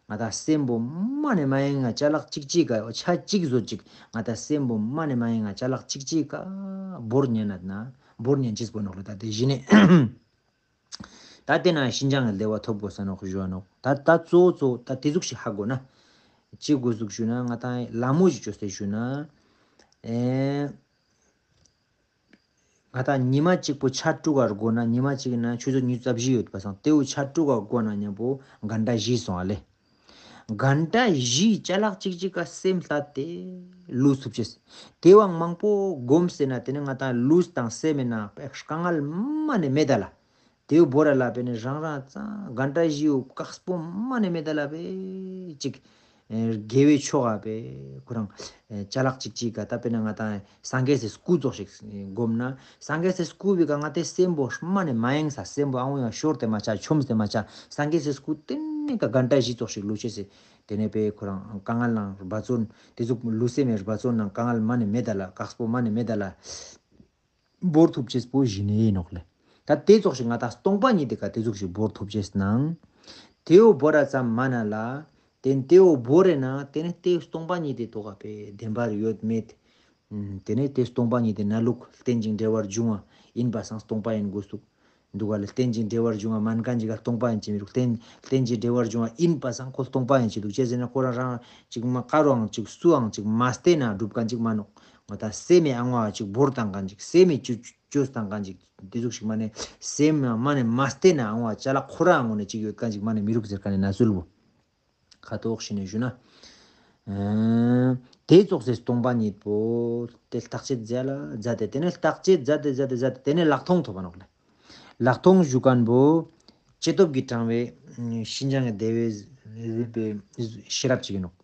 ང་དང་སེམས་པོ་མ་ནེ་མ་ཡེངས་ང་ཅ་ལག་གཅིག་གཅིག་ག་ཆ་གཅིག་བཟོ་ཅིག་ང་དང་སེམས་པོ་མ་ནེ་མ་ཡེངས་ང་ཅ་ལག་གཅིག་གཅིག་ག་བོར་ཉན་ན་ན་བོར་ཉན་ཅེས་པོ་ནོག་ལེ། ད་ཏེ་ཞི་གནས། ད་ཏེ་ན་ཤིན་སྦྱངས་ཀྱི་བདེ་བ་ཐོབ་དགོས་ས་ནོག་ཞུ་བ་ནོག། ད་ད་གཙོ་བོ་གཙོ་བོ་ད་ཏེ་ཟུག་ཞིག་ཧ་གོ་ན། ཅི་དགོས་འདུག་ཞུ་ན་ང་ཏང་ལ་མོ་ཞིག་ཅོས་ཏེ་ཞུ་ན། ཨེ། ང་ཏང་ཉི་མ་གཅིག་པོ་ཆ་དྲུག་ག་དགོས་ན་ཉི་མ་གཅིག་ན་ཆུ་ཚོད་ཉི་ཤུ་རྩ་བཞི་ཡོད་པ་སང་དེའུ་ཆ་དྲུག་ག་དགོས་ན་མཉམ་པོ་གན་ཊ་བཞི་སོང་ཨ་ལེ། གན་ཊ་བཞི་ཅ་ལག་གཅིག་གཅིག་ག་སེམས་ལྷད་དེ་ལུས་ཐུབ་ཅེས། དེ་བའང་མང་པོ་སྒོམ་སེ་ན་དེ་ནི་ང་ཏང་ལུས་དང་སེམས་མེད་ན་དཀའ་ངལ་མ་ནེ་མེད་ད་ལ། དེའུ་བོར་ར་ལ་པེ་ནི་རང་རང་ཙང་གན་ཊ་བཞིའུ་དཀགས་པོ་མ་ནེ་མེད་ད་ལ་པེ་ཅིག་ཨེ་དགེ་བའི་ཕྱོགས་ཨ་པེ་ཁོ་རང་ཨེ་ཅ་ལག་ཅིག་ཅིག་ག་ད་པེ་ན་ང་ཏང་སངས་རྒྱས་སི་སྐུ་ཙོགས་ཤིག་སྒོམ་ན་སངས་རྒྱས་སི་སྐུ་བི་ཀ་ང་ཏེ་སེམས་པོ་མ་ནེ་མ་ཡེངས་ས་སེམས་པོ་ཨ་ངོ་ཡང་ཤོར་ཏེ་མ་ཆ་ཆོམས་ཏེ་མ་ཆ་སངས་རྒྱས་སི་སྐུ་དེ་ནི་ཀ་གན་ཊ་བཞི་ཙོགས་ཤིག་ལུས་ཅེས་སི་དེ་ནེ་པེ་ཁོ་རང་དཀའ་ངལ་ནང་རྦ་ཙོན་དེ་ཟུག་ལུས་སེམས་མེད་རྦ་ཙོན་ནང་དཀའ་ངལ་མ་ནེ་མེད་ད་ལ་དཀགས་པོ་མ་ནེ་མེད་ད་ལ། བོར་ཐུབ་ཅེས་པོ་ཞི་གནས་ཨིན་ནོག་ལེ། ད་དེ་ཙོགས་ཤིག་ང་ཏང་སྟོང་པ་ཉིད་དེ་ཀ་དེ་ཟུག་ཤིག་བོར་ཐུབ་ཅེས་ནང་། དེའུ་བོར་ར་ཙམ་མ་ན་ལ། དེ་དེའུ་བོར་རེ་ན་དེ་ནི་དེའུ་སྟོང་པ་ཉིད་དེ་ཐོག་ག་པེ་བདེན་པར་ཡོད་མེད། ཨུམ། དེ་ནི་དེ་སྟོང་པ་ཉིད་དེ་ན་ལུགས་རྟེན་ཅིང་འབྲེལ་བར་འབྱུང་བ་ཨིན་པ་སང་སྟོང་པ་ཨིན་དགོས་འདུག་འདུག་ག་ལེ། རྟེན་ཅིང་འབྲེལ་བར་འབྱུང་བ་མན་ཁན་ཅིག་ག་སྟོང་པ་ཨིན་ཅི་མི་རུག་རྟེན་རྟེན་ཅིང་འབྲེལ་བར་འབྱུང་བ་ཨིན་པ་སང་ཁོ་སྟོང་པ་ཨིན་ཅི་འདུག་ཅི་ཟེར་ན་ཁོ་རང་རང་ཅིག་མ་ཀ་རུའང་ཅིག་སུའང་ཅིག་མ་བསྟེན་ན་སྒྲུབ་ཁན་ཅིག་མ་ནོག་ང་ཏང་སེམས་མེད་ཨ་ངོ་ཅིག་བོར་བཏང་ཁན་ཅིག་སེམས་མེད་ཅུ་ཅུ་བཏང་ཁན་ཅིག་དེ་ཟུག་ཤིག་མ་ནེ་སེམས་མ་ནེ་མ་བསྟེན་ན་ཨ་ངོ་ཅ་ལག་ཁོ་རང་ངོ་ནེ་ཅིག་ཡོད་ཁན་ཅིག་མ་ནེ་མི་རུག་ཟེར་ཁན་ནི་ན་ཚུལ་བོ། ཁ་ཐོག་ཤི་ནེ་ཞུ་ན། ཨ་དེ་ཙོགས་སེ་སྟོང་པ་ཉིད་པོ་དེ་བརྟག་དཔྱད་མཛད་ལ་མཛད་དེ་དེ་ནེ་བརྟག་དཔྱད་མཛད་དེ་མཛད་དེ་མཛད་དེ་དེ་ནེ་ལྷག་མཐོང་ཐོབ་པ་ནོག་ལེ། ལྷག་མཐོང་ཞུ་ཁན་བོ་ཅེ་སྟོབས་ཀྱི་དྲང་བའི་ཨ་ཤིན་སྦྱངས་ཀྱི་བདེ་བའི་ཤེས་རབ་ཅིག་ཨིན་ནོག་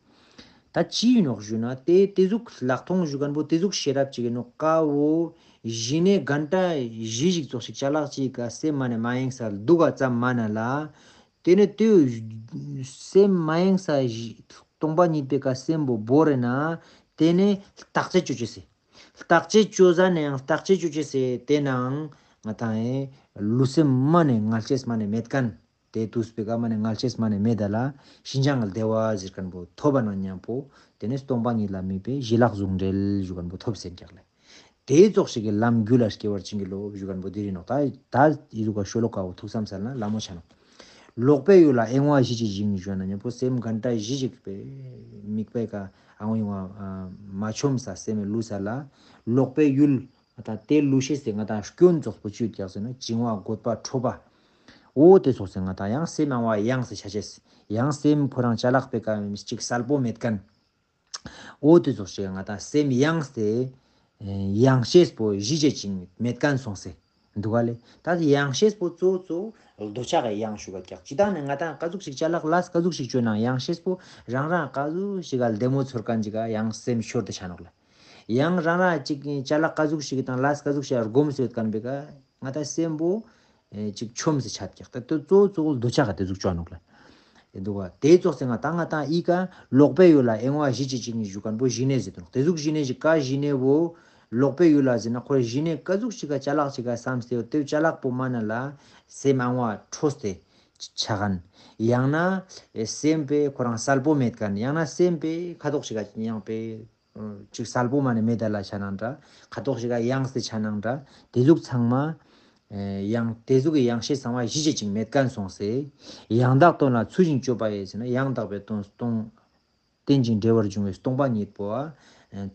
ད་ཅི་ཨིན་ནོག་ཞུ་ན་དེ་དེ་ཟུག་ལྷག་མཐོང་ཞུ་ཁན་བོ་དེ་ཟུག་ཤེས་རབ་ཅིག་ཨིན་ནོག་ཀ་བོ་ཞི་གནས་གན་ཊ་བཞི་ཞིག་ཙོགས་ཤིག་ཅ་ལག་ཅིག་ག་སེམས་མ་ནེ་མ་ཡེངས་ས་འདུག་ག་ཙམ་མ་ན་ལ། དེ་ནེ་དེའུ་སེམས་མ་ཡེངས་ས་སྟོང་པ་ཉིད་པེ་ཀ་སེམས་པོ་བོར་རེ་ན་དེ་ནེ་བརྟག་དཔྱད་ཅོ་ཅེས་སི། བརྟག་དཔྱད་ཅོ་ཟ་ནེ་ཡང་བརྟག་དཔྱད་ཅོ་ཅེས་སི་དེ་ནང་ང་ཏང་ཨེ་ལུས་སེམས་མ་ནེ་ངལ་ཅེས་མ་ནེ་མེད་ཁན། དེ་དུས་པེ་ཀ་མ་ནེ་ངལ་ཅེས་མ་ནེ་མེད་ད་ལ་ཤིན་སྦྱངས་ཀྱི་བདེ་བ་ཟེར་ཁན་བོ་ཐོབ་པ་ན་མཉམ་པོ་དེ་ནེ་སྟོང་པ་ཉིད་ལ་དམིགས་པའི་ཞི་ལྷག་ཟུང་འབྲེལ་ཞུ་ཁན་བོ་ཐོབ་ཟེར་ཀྱག་ལེ། དེ་ཙོགས་ཤིག་གི་ལམ་རྒྱུད་ལ་སྐྱེ་བར་བྱིན་གྱིས་རློབས་ཞུ་ཁན་བོ་དེ་རིང་ནོག་ད་ད་ཨི་ཟུག་ག་ཤོ་ལོ་ཀ་བོ་ཐུགས་བསམ་སལ་ན་ལ་མོ་ཆ་ནོག་ལོག་པའི་ཡུལ་ལ་གཡེང་བ་ཞི་བྱེད་ཅིང་ཞུ་ན་མཉམ་པོ་སེམས་གན་ཊ་བཞི་ཞིག་པེ་དམིགས་པའི་ཀ་ཨ་ངོ་ཡོང་བ་མ་ཆོམས་ས་སེམས་ལུས་ས་ལ་ལོག་པའི་ཡུལ་ང་ཏང་དེ་ལུས་ཤེས་སི་ང་ཏང་སྐྱོན་ཙོགས་པོ་ཅི་ཡོད་ཀྱག་ཟེར་ན་བྱིང་བ་རྒོད་པ་ཁྲོ་བ། འོ་དེ་ཙོགས་སེ་ང་ཏང་ཡང་སེམས་ཨ་ངོ་ཡེངས་སེ་ཆ་ཅེས་ཡང་སེམས་ཁོ་རང་ཅ་ལག་པེ་ཀ་ཅིག་གསལ་པོ་མེད་ཁན། འོ་དེ་ཙོགས་ཤིག་ང་ཏང་སེམས་ཡེངས་ཏེ་ཡེངས་ཤེས་པོ་ཞི་བྱེད་ཅིང་མེད་ཁན་སོང་སེ་འདུག་ག་ལེ། ད་ཡེངས་ཤེས་པོ་གཙོ་གཙོ་འདོད་ཆགས་ཀྱི་ཡེངས་ཞུ་ག་ཀྱག་ཅི་ད་ནི་ང་ཏང་ཀ་ཟུག་ཞིག་ཅ་ལག་ལས་ཀ་ཟུག་ཞིག་ཅོ་ནང་ཡེངས་ཤེས་པོ་རང་རང་ཀ་ཟུག་ཞིག་ག་ལྡེ་མོ་ཚོར་ཁན་ཅིག་ག་ཡང་སེམས་ཤོར་ཏེ་ཆ་ནོག་ལེ། ཡང་རང་རང་ཅིག་ཅ་ལག་ཀ་ཟུག་ཞིག་དང་ལས་ཀ་ཟུག་ཞིག་སྒོམ་སེ་ཡོད་ཁན་པེ་ཀ་ང་ཏང་སེམས་པོ་ཨེ་ཅིག་ཆོམས་སེ་ཆ་ཀྱག་ད་དེ་གཙོ་གཙོ་བོ་འདོད་ཆགས་ཀ་དེ་ཟུག་ཅོ་ནོག་ལེ། ཨེ་འདུག་ག་དེ་ཙོགས་སེ་ང་ཏང་ང་ཏང་ཨི་ཀ་ལོག་པའི་ཡུལ་ལ་གཡེང་བ་ཞི་བྱེད་ཅིང་ཞུ་ཁན་བོ་ཞི་གནས་ཟེར་དུག་དེ་ཟུག་ཞི་གནས་ཞིག་ཀ་ཞི་གནས་བོ་ལོག་པའི་ཡུལ་ལ་ཟེར་ན་ཁོ་རང་ཞི་གནས་ཀ་ཟུག་ཞིག་ག་ཅ་ལག་ཅིག་ག་བསམ་སྟེ་ཡོད་དེ་ཅ་ལག་པོ་མ་ན་ལ་སེམས་ཨ་ངོ་ཁྲོས་ཏེ་ཆ་ཁན། ཡང་ན་ཨེ་སེམས་པེ་ཁོ་རང་གསལ་པོ་མེད་ཁན། ཡང་ན་སེམས་པེ་ཁ་དོག་ཞིག་ག་ཡང་པེ་ཅིག་གསལ་པོ་མ་ནེ་མེད་ད་ལ་ཆ་ནང་འདྲ། ཁ་དོག་ཞིག་ག་ཡེངས་ཏེ་ཆ་ནང་འདྲ། དེ་ཟུག་ཚང་མ་ཨེ་ཡང་དེ་ཟུག་གི་ཡེངས་ཤེས་ཚང་མ་ཞི་བྱེད་ཅིང་མེད་ཁན་སོང་སེ། ཡང་དག་དོན་ལ་ཚུལ་བཞིན་དཔྱོད་པ་ཡིས་ཟེར་ན་ཡང་དག་པའི་དོན་སྟོང་རྟེན་ཅིང་འབྲེལ་བར་འབྱུང་བའི་སྟོང་པ་ཉིད་པོ་ཨ་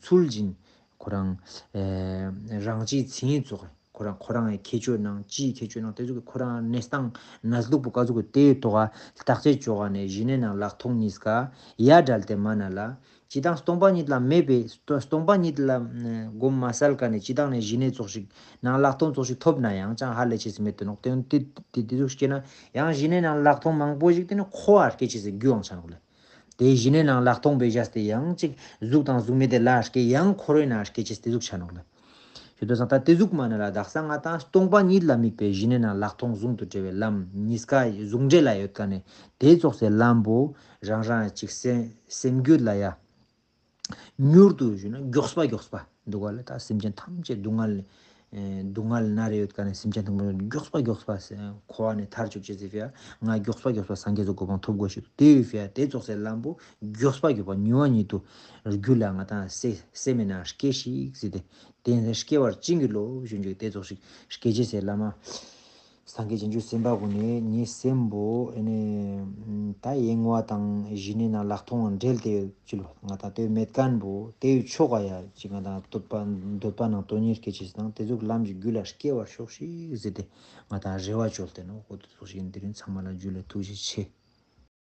ཚུལ་བཞིན་ཁོ་རང་ཨེ་རང་སྤྱིའི་མཚན་ཉིད་ཙོགས་ཁོ་རང་ཁོ་རང་གི་ཁྱད་ཆོས་ནང་སྤྱིའི་ཁྱད་ཆོས་ནང་དེ་ཟུག་གི་ཁོ་རང་གནས་སྟངས་གནས་ལུགས་པོ་ཀ་ཟུག་གི་དེའི་ཐོག་ག་བརྟག་དཔྱད་ཅོ་ག་ནེ་ཞི་གནས་ནང་ལྷག་མཐོང་གཉིས་ཀ་ཡ་བྲལ་ཏེ་མ་ན་ལ། ཅི་དང་སྟོང་པ་ཉིད་ལ་མེད་པའི་སྟོ་སྟོང་པ་ཉིད་ལ་ཨ་སྒོམ་མ་སལ་ཀ་ནེ་ཅི་དང་ནེ་ཞི་གནས་ཙོགས་ཤིག་ནང་ལྷག་མཐོང་ཙོགས་ཤིག་ཐོབ་ན་ཡང་ཅང་ཧ་ལས་ཅེས་སི་མེད་དེ་ནོག་དེ་དེ་དེ་ཟུག་སྐྱེ་ན་ཡང་ཞི་གནས་ནང་ལྷག་མཐོང་མང་པོ་ཞིག་དེ་ནི་འཁོར་བ་སྐྱེ་ཅེས་སི་རྒྱུ་ཡང་ཆ་ནོག་ལེ། དེ་ཞི་གནས་ནང་ལྷག་མཐོང་པའི་བཞག་སྟེ་ཡང་ཅིག་གཟུགས་དང་གཟུགས་མེད་དེ་ལ་སྐྱེ་ཡང་འཁོར་བའི་ནང་སྐྱེ་ཅེས་དེ་ཟུག་ཆ་ནོག་ལེ། ཞུ་དོ་སང་ད་དེ་ཟུག་མ་ན་ལ་དག་ས་ང་ཏང་སྟོང་པ་ཉིད་ལ་དམིགས་པའི་ཞི་གནས་ནང་ལྷག་མཐོང་ཟུང་དུ་འབྲེལ་བའི་ལམ་གཉིས་ཀ་ཟུང་འབྲེལ་ལ་ཡོད་ཀ་ནེ་དེ་ཙོགས་སེ་ལམ་པོ་རང་རང་ཅིག་སེམས་སེམས་རྒྱུད་ལ་ཡ། མྱུར་དུ་ཞུ་ན་མགྱོགས་པ་མགྱོགས་པ་འདུག་ག་ལེ། ད་སེམས་ཅན་ཐམས་ཅད་སྡུག་བསྔལ་ཨེ་སྡུག་བསྔལ་ན་རེ་ཡོད་ཀ་ནེ་སེམས་ཅན་ཐམས་ཅད་མགྱོགས་པ་མགྱོགས་པ་འཁོར་བ་ནེ་ཐར་བཅུག་ཅེས་སི་ཕི་ཡ་ང་མགྱོགས་པ་མགྱོགས་པ་སངས་རྒྱས་སི་གོ་འཕང་ཐོབ་དགོས་ཤིག་དེའི་ཕི་ཡ་དེ་ཙོགས་སེ་ལམ་པོ་མགྱོགས་པ་མགྱོགས་པ་མྱུར་བ་ཉིད་དུ་རྒྱུད་ལ་ང་ཏང་སེ་སེམས་མེད་ན་སྐྱེ་ཞིག་ཟེར་ཏེ་དེ་སྐྱེ་བར་བྱིན་གྱིས་རློབས་ཞུ་རྒྱུ་དེ་ཙོགས་ཤིག་སྐྱེ་ཅེས་སི་ལམ་མ། སངས་རྒྱས་བྱང་ཆུབ་སེམས་དཔའ་གུན་ནི་ངའི་སེམས་པོ་ཨེ་ནེ་ད་ཡེངས་བ་དང་ཞི་གནས་དང་ལྷག་མཐོང་འབྲེལ་ཏེ་ཅི་ལོ་ང་དང་དེ་མེད་ཁན་བོ་དེའི་ཕྱོགས་ཀ་ཡ་ཅིག་ང་དང་འདོད་པ་འདོད་པ་ནང་དོན་གཉེར་སྐྱེ་ཅེས་དང་དེ་ཟུག་ལམ་གྱི་རྒྱུད་ལ་སྐྱེ་བར་ཤོག་ཤིག་ཟེར་ཏེ་ང་དང་རེ་བ་བཅོལ་ཏེ་ནོག་འོ་དེ་ཙོགས་ཤིག་ཨིན། དེ་རིང་ཚང་མ་ལ་ཇུ་ལེ། ཐུགས་རྗེ་ཆེ།